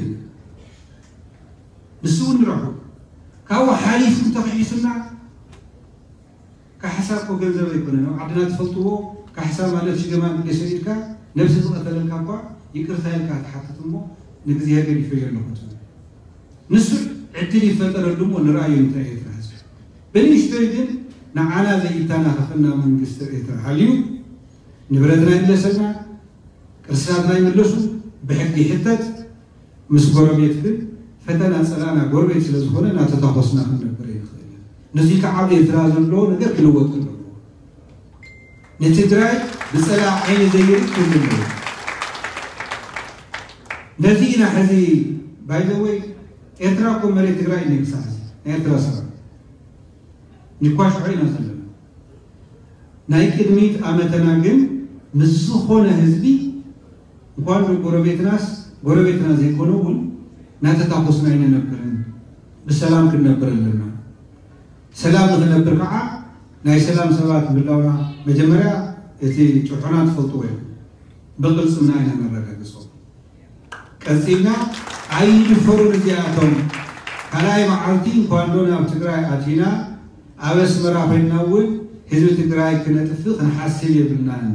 ንሱ እውን ንረኽቦ ካብኡ ሓሊፉ እንተኽሒሱና ካሕሳ እኮ ገንዘብ ኣይኮነን። ኣብ ዓድና ትፈልጥዎ ካሕሳ ማለት ሽገማን እንደ ሰዲድካ ነብሲ ዝቐተለልካ እኳ ይቅርታ ኢልካ ትሓትት እሞ ንእግዚኣብሔር ገዲፈዮ ኣለኹ ትብል። ንሱ ዕድል ይፈጠረሉ እሞ ንርኣዮ እንታይ ኤርትራ ህዝቢ ብንእሽቶይ ግን ንዓና ዘይተናኸፈና መንግስቲ ኤርትራ ሃልዩ ንብረትና ይምለሰልና፣ ቅርስታትና ይምለሱ፣ ብሕጊ ይሕተት። ምስ ጎረቤት ግን ፈተና ጸላእና ጎረቤት ስለ ዝኾነ እናተታኾስና ክንነብር ኣይንኽእልን። ነዚ ከዓ ኣብ ኤርትራ ዘሎ ነገር ክልወጥ ኣለዎ። ንትግራይ ብጸላእ ዓይኒ ዘይርኢ ክህሉ ኣለዎ። ነዚ ኢና ሕዚ ባይዘወይ ኤርትራ እኮ መሬት ትግራይ እዩ ክሳዕ ሕዚ ናይ ኤርትራ ሰራዊት ንኳሽዖ ኢና ዘለና። ናይ ቅድሚት ኣመተና ግን ምስ ዝኾነ ህዝቢ እንኳን ዶ ጎረቤትናስ ጎረቤትና ዘይኮነ እውን እናተታኮስና ኣይንነብርን። ብሰላም ክንነብር ኣለና። ሰላም ንክነብር ከዓ ናይ ሰላም ሰባት ምህላውና መጀመርያ እቲ ጭርሖና ትፈልጥዎ እዮም። ብቅልፅምና ኢና ነረጋግፆ። ቀፂልና ኣይድፈሩን እዚኣቶም። ካልኣይ መዓልቲ እንኳን ዶ ናብ ትግራይ ኣቲና ኣብ ኣስመራ ኮይንና እውን ህዝቢ ትግራይ ክነጥፍእ ክንሓስብ የብልናን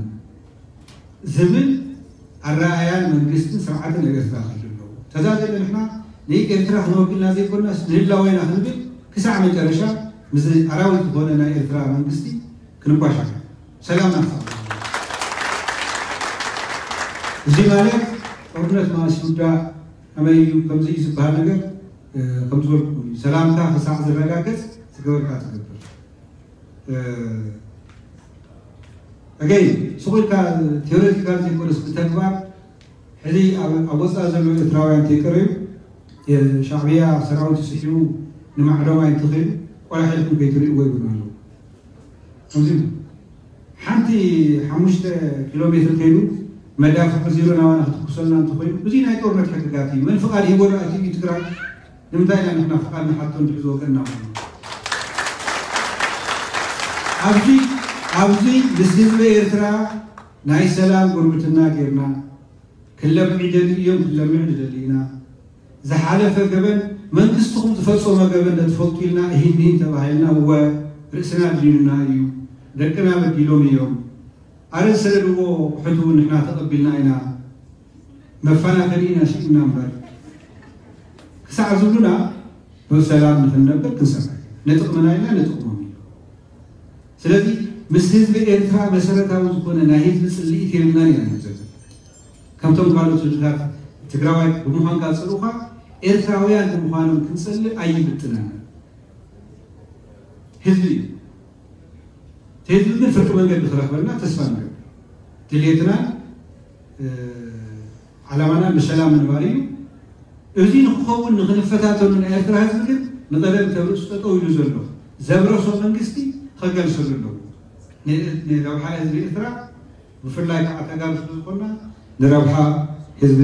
ዝብል ኣረኣእያን መንግስትን ስርዓትን ኣብ ኤርትራ ክህሉ ኣለዎ። ተዛ ዘሎ ንሕና ንኤርትራ ክንወክልና ዘይኮናስ ንህላወና ክንብል ክሳዕ መጨረሻ ምስ ኣራዊት ዝኾነ ናይ ኤርትራ መንግስቲ ክንባሻ ሰላም ናፍታ እዚ ማለት ጦርነት ማለት ይውዳእ ከመይ እዩ ከምዚ እዩ ዝበሃል ነገር ከምዝበልኩ ሰላምካ ክሳዕ ዝረጋገፅ ዝገበርካ ትገብር። ኣገይ ስቑ ኢልካ ቴዎሬቲካል ዘይኮነስ ብተግባር ሕዚ ኣብ ወፃኢ ዘለዉ ኤርትራውያን ተይቀረዩ የሻዕብያ ሰራዊት ስሒቡ ንማዕዶማይ እንትኸይዱ ቆላሕ ኢልኩም ከይትርእይዎ ይብሉና ኣለዉ። ከምዚ ሓንቲ ሓሙሽተ ኪሎ ሜትር ከይዱ መዳፍዕ ዚሮ ናባና ክትኩሰልና እንተኮይኑ እዚ ናይ ጦርነት ሕግጋት እዩ። መን ፍቓድ ሂቦ ዶ ኣትዩ እዩ ትግራይ? ንምንታይ ኢና ንሕና ፍቓድ ንሓቶ እንድሕር ዝወገና ኮይኑ ኣብዚ ኣብዚ ምስ ህዝቢ ኤርትራ ናይ ሰላም ጉርብትና ጌርና ክለምዕ ይደልዩ እዮም፣ ክለምዕ ንደሊ ኢና። ዝሓለፈ ገበን መንግስትኹም ዝፈጸሞ ገበን ነትፈልጡ ኢልና እሂን ምሂን ተባሂልና እወ ርእስና ድሊኑና እዩ። ደቅና በዲሎም እዮም። ኣረ ዝሰደድዎ ኣቑሑት እውን ንሕና ተቐቢልና ኢና። መፈናፈኒ ኢና ሽጥና እምበር ክሳዕ ዝብሉና ብሰላም ንክንነብር ክንሰርሕ ንጥቕምና ኢልና ንጥቕሞም እዩ። ስለዚ ምስ ህዝቢ ኤርትራ መሰረታዊ ዝኾነ ናይ ህዝቢ ፅልኢት የብልናን ኢና ንዘብል። ከምቶም ካልኦት ህዝብታት ትግራዋይ ብምዃንካ ፅልኡኻ ኤርትራውያን ብምዃኖም ክንፀልእ ኣይምጥነና። ህዝቢ እዩ። እቲ ህዝቢ ግን ፍርቂ መንገዲ ክረኽበልና ተስፋ ንገብር። ድሌትናን ዓላማናን ብሰላም ምንባር እዩ። እዚ ንክኸውን ንክንፈታተኑ ናይ ኤርትራ ህዝቢ ግን ንቐደም ተብርእሱ ጠጠው ኢሉ ዘሎ ዘብረሶ መንግስቲ ከገልሰሉ ኣለዎ። ንረብሓ ህዝቢ ኤርትራ ብፍላይ ከዓ ተጋሩ ስለዝኮና ንረብሓ ህዝቢ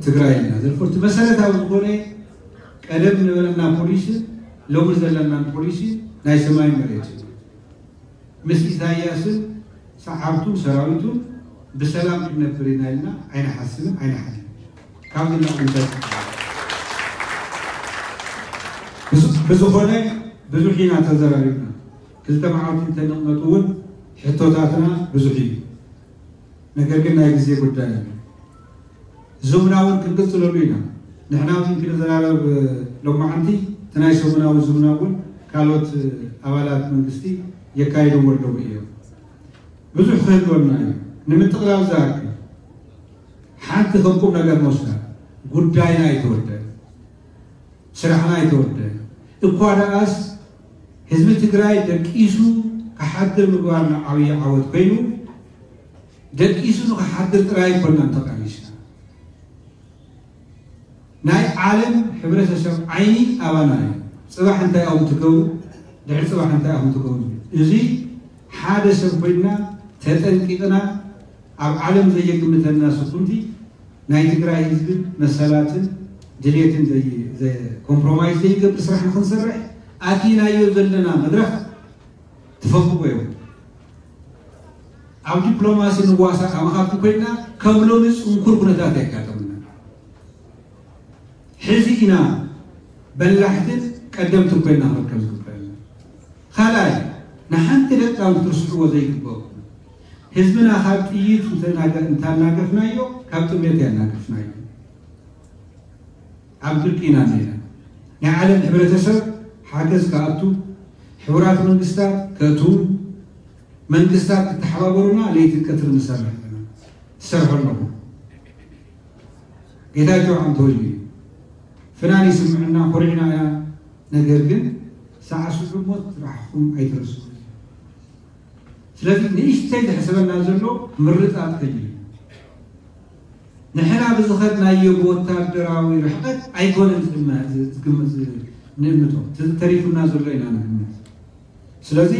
ትግራይ ኢና ዘርፎ እቲ መሰረታዊ ዝኾነ ቀደም ነበረና ፖሊሲ ሎሚ ዘለናን ፖሊሲ ናይ ሰማይ መሬት እዩ። ምስ ኢሳያስን ሰዓብቱን ሰራዊቱን ብሰላም ክንነብር ኢና ኢልና ኣይንሓስብን ኣይንሓልምን። ካብ ዝና እንተ ብዝኾነ ብዙሕ ኢና ተዘራሪብና። ክልተ መዓልቲ እንተንቕመጥ እውን ሕቶታትና ብዙሕ እዩ። ነገር ግን ናይ ግዜ ጉዳይ እዩ። ዝምና እውን ክንቅፅለሉ ኢና። ንሕና እውን ክንዘራረብ ሎማዓንቲ እቲ ናይ ሰሙናዊ ዝምና እውን ካልኦት ኣባላት መንግስቲ የካይድዎ ኣለዉ እዮም። ብዙሕ ክህልወና እዩ። ንምጥቕላል ዝኣክል ሓንቲ ከም ቁም ነገር ንወስዳ፣ ጉዳይና ኣይተወደአን፣ ስራሕና ኣይተወደአን። እኳ ደኣስ ህዝቢ ትግራይ ደቂሱ ክሓድር ምግባርና ዓብዪ ዓወት ኮይኑ፣ ደቂሱ ንክሓድር ጥራይ ኣይኮናን ተቃሊስና። ናይ ዓለም ሕብረተሰብ ዓይኒ ኣባና እዩ። ጽባሕ እንታይ እዮም ትገብሩ፣ ድሕሪ ጽባሕ እንታይ እዮም ትገብሩ። እዚ ሓደ ሰብ ኮይንና ተጠንቂቕና ኣብ ዓለም ዘየግምተና ስጉምቲ ናይ ትግራይ ህዝቢ መሰላትን ድሌትን ኮምፕሮማይዝ ዘይገብር ስራሕ ንክንሰርሕ ኣቲናዮ ዘለና መድረኽ ትፈልጥዎ እዮም። ኣብ ዲፕሎማሲ ንዋሳእ ኣማኻርቲ ኮይና ከም ሎሚ ጽንኩር ኩነታት የጋጠምና። ሕዚ ኢና በላሕትን ቀደምትን ኮይና ክርከብ ዝግበአና። ካልኣይ፣ ንሓንቲ ደቂቃ ክትርስዕዎ ዘይግበእኩም፣ ህዝብና ካብ ጥይት እንተናገ-፣ እንታናገፍናዮ፣ ካብ ጥሜት ያናገፍናዮ። ኣብ ድርቂ ኢና ነይና። ናይ ዓለም ሕብረተሰብ ሓገዝ ክኣቱ፣ ሕቡራት መንግስታት ከእትዉ፣ መንግስታት ክተሓባበሩና ለይትን ቀትርን ንሰርሕ ኣለና። ዝሰርሑ ኣለኹ። ጌታቸው ኣንቶኒ ፍናን ይስምዕና፣ ኮሪዕና ኢና። ነገር ግን ሰዓት ሽዑ ሞት ስራሕኹም ኣይትረስዑ። ስለዚ ንእሽተይ ዘሕሰበና ዘሎ ምርጻት ከጅል። ንሕና ብዝኸድናዮ ብወታደራዊ ርሕቀት ኣይኮነን ዝግመ-፣ ዝግመ-፣ ዝ-፣ ንእምቶ። እቲ ተሪፉና ዘሎ ኢና ንግምት። ስለዚ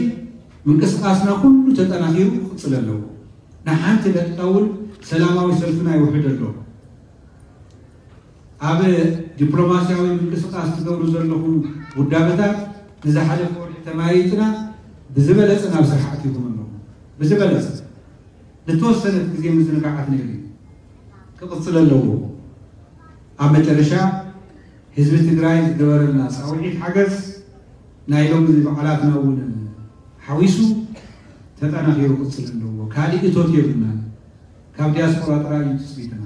ምንቅስቃስና ኩሉ ተጠናኺሩ ክቕጽል ኣለዎ። ንሓንቲ ደቂቃ እውን ሰላማዊ ሰልፍና ይውሕድ ኣሎ። ኣብ ዲፕሎማስያዊ ምንቅስቃስ ትገብሩ ዘለኹም ውዳበታት ንዝሓለፈ ወርሒ ተመያይጥና ብዝበለጸ ናብ ስራሕ ኣቲኹም ኣለኹም። ብዝበለጸ ንተወሰነት ግዜ ምዝንጋዓት ነይሩ እዩ። ክቕጽል ኣለዎ። ኣብ መጨረሻ ህዝቢ ትግራይ ዝገበረልና ጻውዒት ሓገዝ ናይ ሎሚ እዚ በዓላትና እውን ሓዊሱ ተጠናኺሩ ክቕጽል ኣለዎ። ካሊእ እቶት የብልናን። ካብ ዲያስፖራ ጥራይ እዩ ትጽቢትና።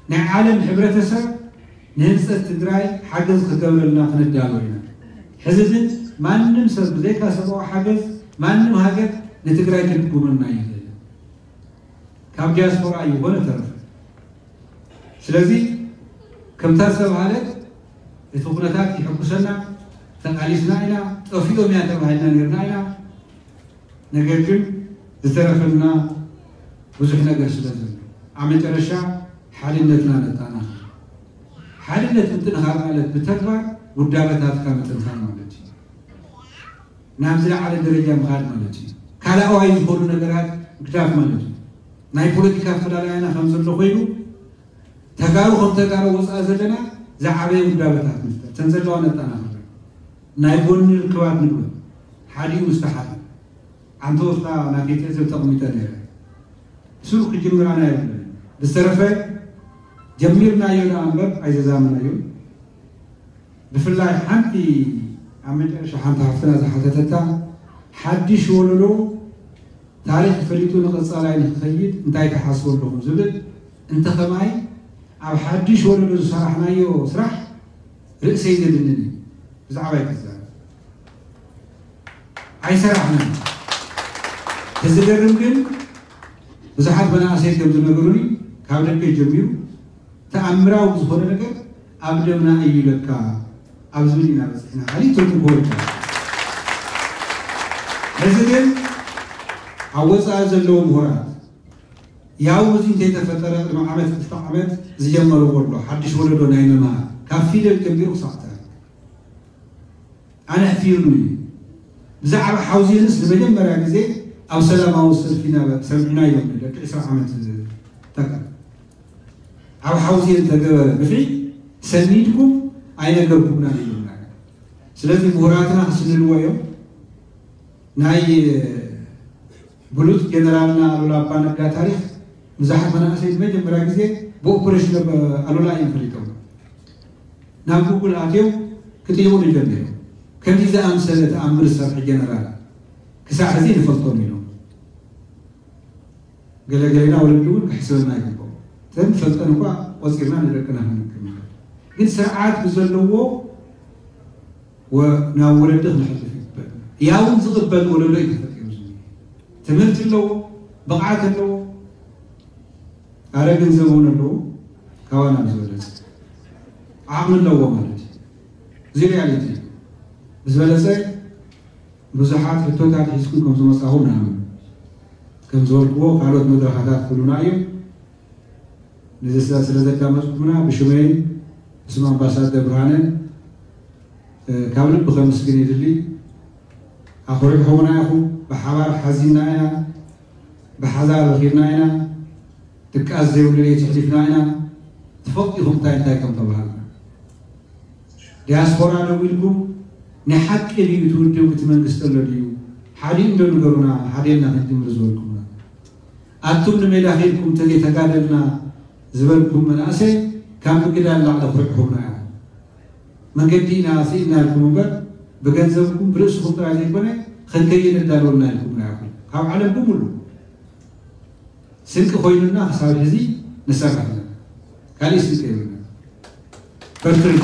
ናይ ዓለም ሕብረተሰብ ንህንጸት ትግራይ ሓገዝ ክገብረልና ክንዳሎ ኢና። ሕዚ ግን ማንም ሰብ ብዘይካ ሰብኣዊ ሓገዝ ማንም ሃገር ንትግራይ ክድጉመና ኣይኽእልን። ካብ ዲያስፖራ እዩ ኮነ ተረፈ። ስለዚ ከምታ ዝተባህለት እቲ ኩነታት ይሕጉሰና፣ ተቃሊስና ኢና፣ ጠፊኦም እያ ተባሂልና ነርና ኢና። ነገር ግን ዝተረፈና ብዙሕ ነገር ስለ ዘሎ ኣብ መጨረሻ ሓድነትና ነጣናኽር። ሓድነት ምጥንኻር ማለት ብተግባር ውዳበታትካ ምጥንኻር ማለት እዩ። ናብ ዝለዓለ ደረጃ ምኻድ ማለት እዩ። ካልኣዋይ ዝኾኑ ነገራት ምግዳፍ ማለት እዩ። ናይ ፖለቲካ ኣፈላላያና ከም ዘሎ ኮይኑ ተጋሩ ከም ተጋሩ ወፃኢ ዘለና ዝዓበየ ውዳበታት ንፍጠር። እተን ዘለዋ ነጣናኽር። ናይ ጎኒ ርክባት ንግበር። ሓዲኡ ምስ ተሓደ ዓንተወፍታ ናተይ ትእዝብ ተቐሚጠ ነይረ። ስሩ ክጅምራና የብለን። ብዝተረፈ ጀሚርናዮ ደኣ እምበር ኣይዘዛምናዮን። ብፍላይ ሓንቲ ኣብ መጨረሻ ሓንቲ ሓፍትና ዝሓተተታ ሓድሽ ወለዶ ታሪኽ ፈሊጡ ንቐጻላይ ንክኸይድ እንታይ ትሓስቡ ኣለኹም ዝብል እንተ ኸማይ ኣብ ሓድሽ ወለዶ ዝሰራሕናዮ ስራሕ ርእሰይ ዘድንን እዩ። ብዛዕባ ይትዛረብ ኣይሰራሕናን። እቲ ዝገርም ግን ብዙሓት መናእሰይ ከም ዝነገሩኒ ካብ ደቀይ ጀሚሩ ተኣምራዊ ዝኾነ ነገር ኣብ ደምና እዩ ለካ ኣብ ዝብል ኢና በፂሕና። ሓሊት ትርጉም ክወልካ ሕዚ ግን ኣብ ወፃኢ ዘለዉ ምሁራት ያው እዚ እንተይተፈጠረ ቅድሚ ዓመት ክልተ ዓመት ዝጀመርዎ ኣሎ ሓድሽ ወለዶ ናይ ምምሃር ካብ ፊደል ጀሚሩ ክሳዕ ተረፍ ኣነ ኣሕፊሩኒ እዩ። ብዛዕባ ሓውዜንስ ንመጀመርያ ግዜ ኣብ ሰላማዊ ሰልፊ ኢና ሰሚዕናዮ ደቂ ዕስራ ዓመት ተካ ኣብ ሓውዜን ተገበረ ግፍዒ ሰኒድኩም ኣይነገርኩምናን ኢሎምና። ስለዚ ምሁራትና ክስንድዎ እዮም። ናይ ብሉጽ ጀነራልና ኣሉላ ኣባነጋ ታሪኽ ብዙሓት መናእሰይ ንመጀመርያ ግዜ ብኦፕሬሽን ኣሉላ እዮም ፈሊጦም። ናብ ጉግል ኣትዮም ክጥይቑ ጀሚሮም። ከምዚ ዝኣምሰለ ተኣምር ዝሰርሐ ጀነራል ክሳዕ ሕዚ ንፈልጦም ኢሎም። ገለገሌና ወለዲ እውን ክሕስበና ይግብኦ። እተን ፈልጠን እኳ ቆፂርና ንደቅና ክንምክር ንኽእል። ግን ስርዓት ብዘለዎ ወ-፣ ናብ ወለዲ ክነሕልፍ ይግበእ። ያውን ዝቕበል ወለዶ እዩ ተፈጢሩ ዘሎ። ትምህርቲ ኣለዎ፣ ብቕዓት ኣለዎ። ኣረ ገንዘብ እውን ኣለዎ፣ ካባና ብዝበለፀ ዓቕሚ ኣለዎ ማለት እዩ። እዚ ሪያሊቲ እዩ። ብዝበለፀ ብዙሓት ሕቶታት ሒዝኩም ከም ዝመፃኹም ንኣምን። ከም ዝበልክዎ ካልኦት መድረኻታት ክህሉና እዮም። ነዚ ስለ ስለ ዘዳመፅኩምና ብሽመይን ብስም ኣምባሳደር ብርሃነን ካብ ልቢ ከምስግን ይድሊ። ኣኹሪዕኹምና ኢኹም። ብሓባር ሓዚንና ኢና፣ ብሓዛር ረኺብና ኢና። ድቃስ ዘይብሉ ለይቲ ኣሕሊፍና ኢና። ትፈልጡ ኢኹም እንታይ እንታይ ከም ተባሃልና። ዲያስፖራ ደው ኢልኩም ናይ ሓቂ ድዩ እቲ ውድብ እቲ መንግስቲ ኣሎ ድዩ ሓዲኡ እንዶ ንገሩና፣ ሓዲልና ክንጅምር ዝበልኩምና። ኣቱም ንሜዳ ኸይድኩም ተዘይተጋደልና ዝበልኩም መናእሰይ ካብ ምግዳል ላዕሊ ኩርዕኹምና ኢኹም። መንገዲ ኢና ስኢንና ኢልኩም እምበር ብገንዘብኩም ብርእስኹም ጥራይ ዘይኮነ ክንከይድ ኣዳለወልና ኢልኩምና ኢኹም። ካብ ዓለም ብምሉ ስንቂ ኮይኑና ክሳብ ሕዚ ንሰርሕ ኣለና። ካሊእ ስንቂ የብልና። በርትሪ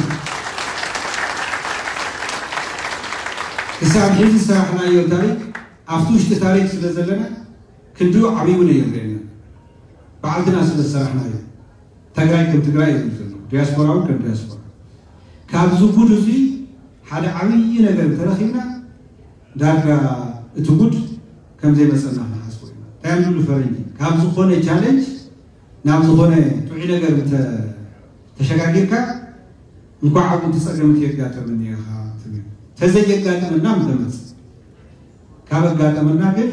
ክሳብ ሕዚ ዝሰራሕናዮ ታሪክ ኣብቲ ውሽጢ ታሪክ ስለ ዘለና ክንድኡ ዓብዩ እውን የብለና። ባዕልትና ስለ ዝሰራሕናዮ ትግራይ ከም ትግራይ እዩ ዘሎ፣ ዲያስፖራ እውን ከም ዲያስፖራ። ካብዚ ጉድ እዚ ሓደ ዓብዪ ነገር እንተረኺብና ዳርጋ እቲ ጉድ ከም ዘይመፀና ክንሓስቦ ኢና። እንታይ እዮም ዝብሉ ፈረንጂ፣ ካብ ዝኾነ ቻለንጅ ናብ ዝኾነ ጥዑይ ነገር እንተ ተሸጋጊርካ እንኳዕ ኣብኡ እቲ ፀገም እቲ የጋጠመኒ ኢኻ ትብል። ተዘየጋጥመና ምተመፅ ካብ ኣጋጠመና ግን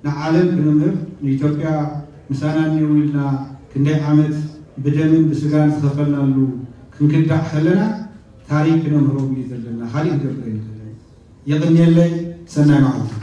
ንዓለም ክነምህር ንኢትዮጵያ ምሳና እኒው ኢልና ክንደይ ዓመት ብደምን ብስጋን ዝኸፈልናሉ ክንክዳዕ ከለና ታሪክ ክነምህሮም እዩ ዘለና። ካሊእ ክገብር ኣይንኽእልን። የቕንየለይ። ሰናይ መዓልቲ።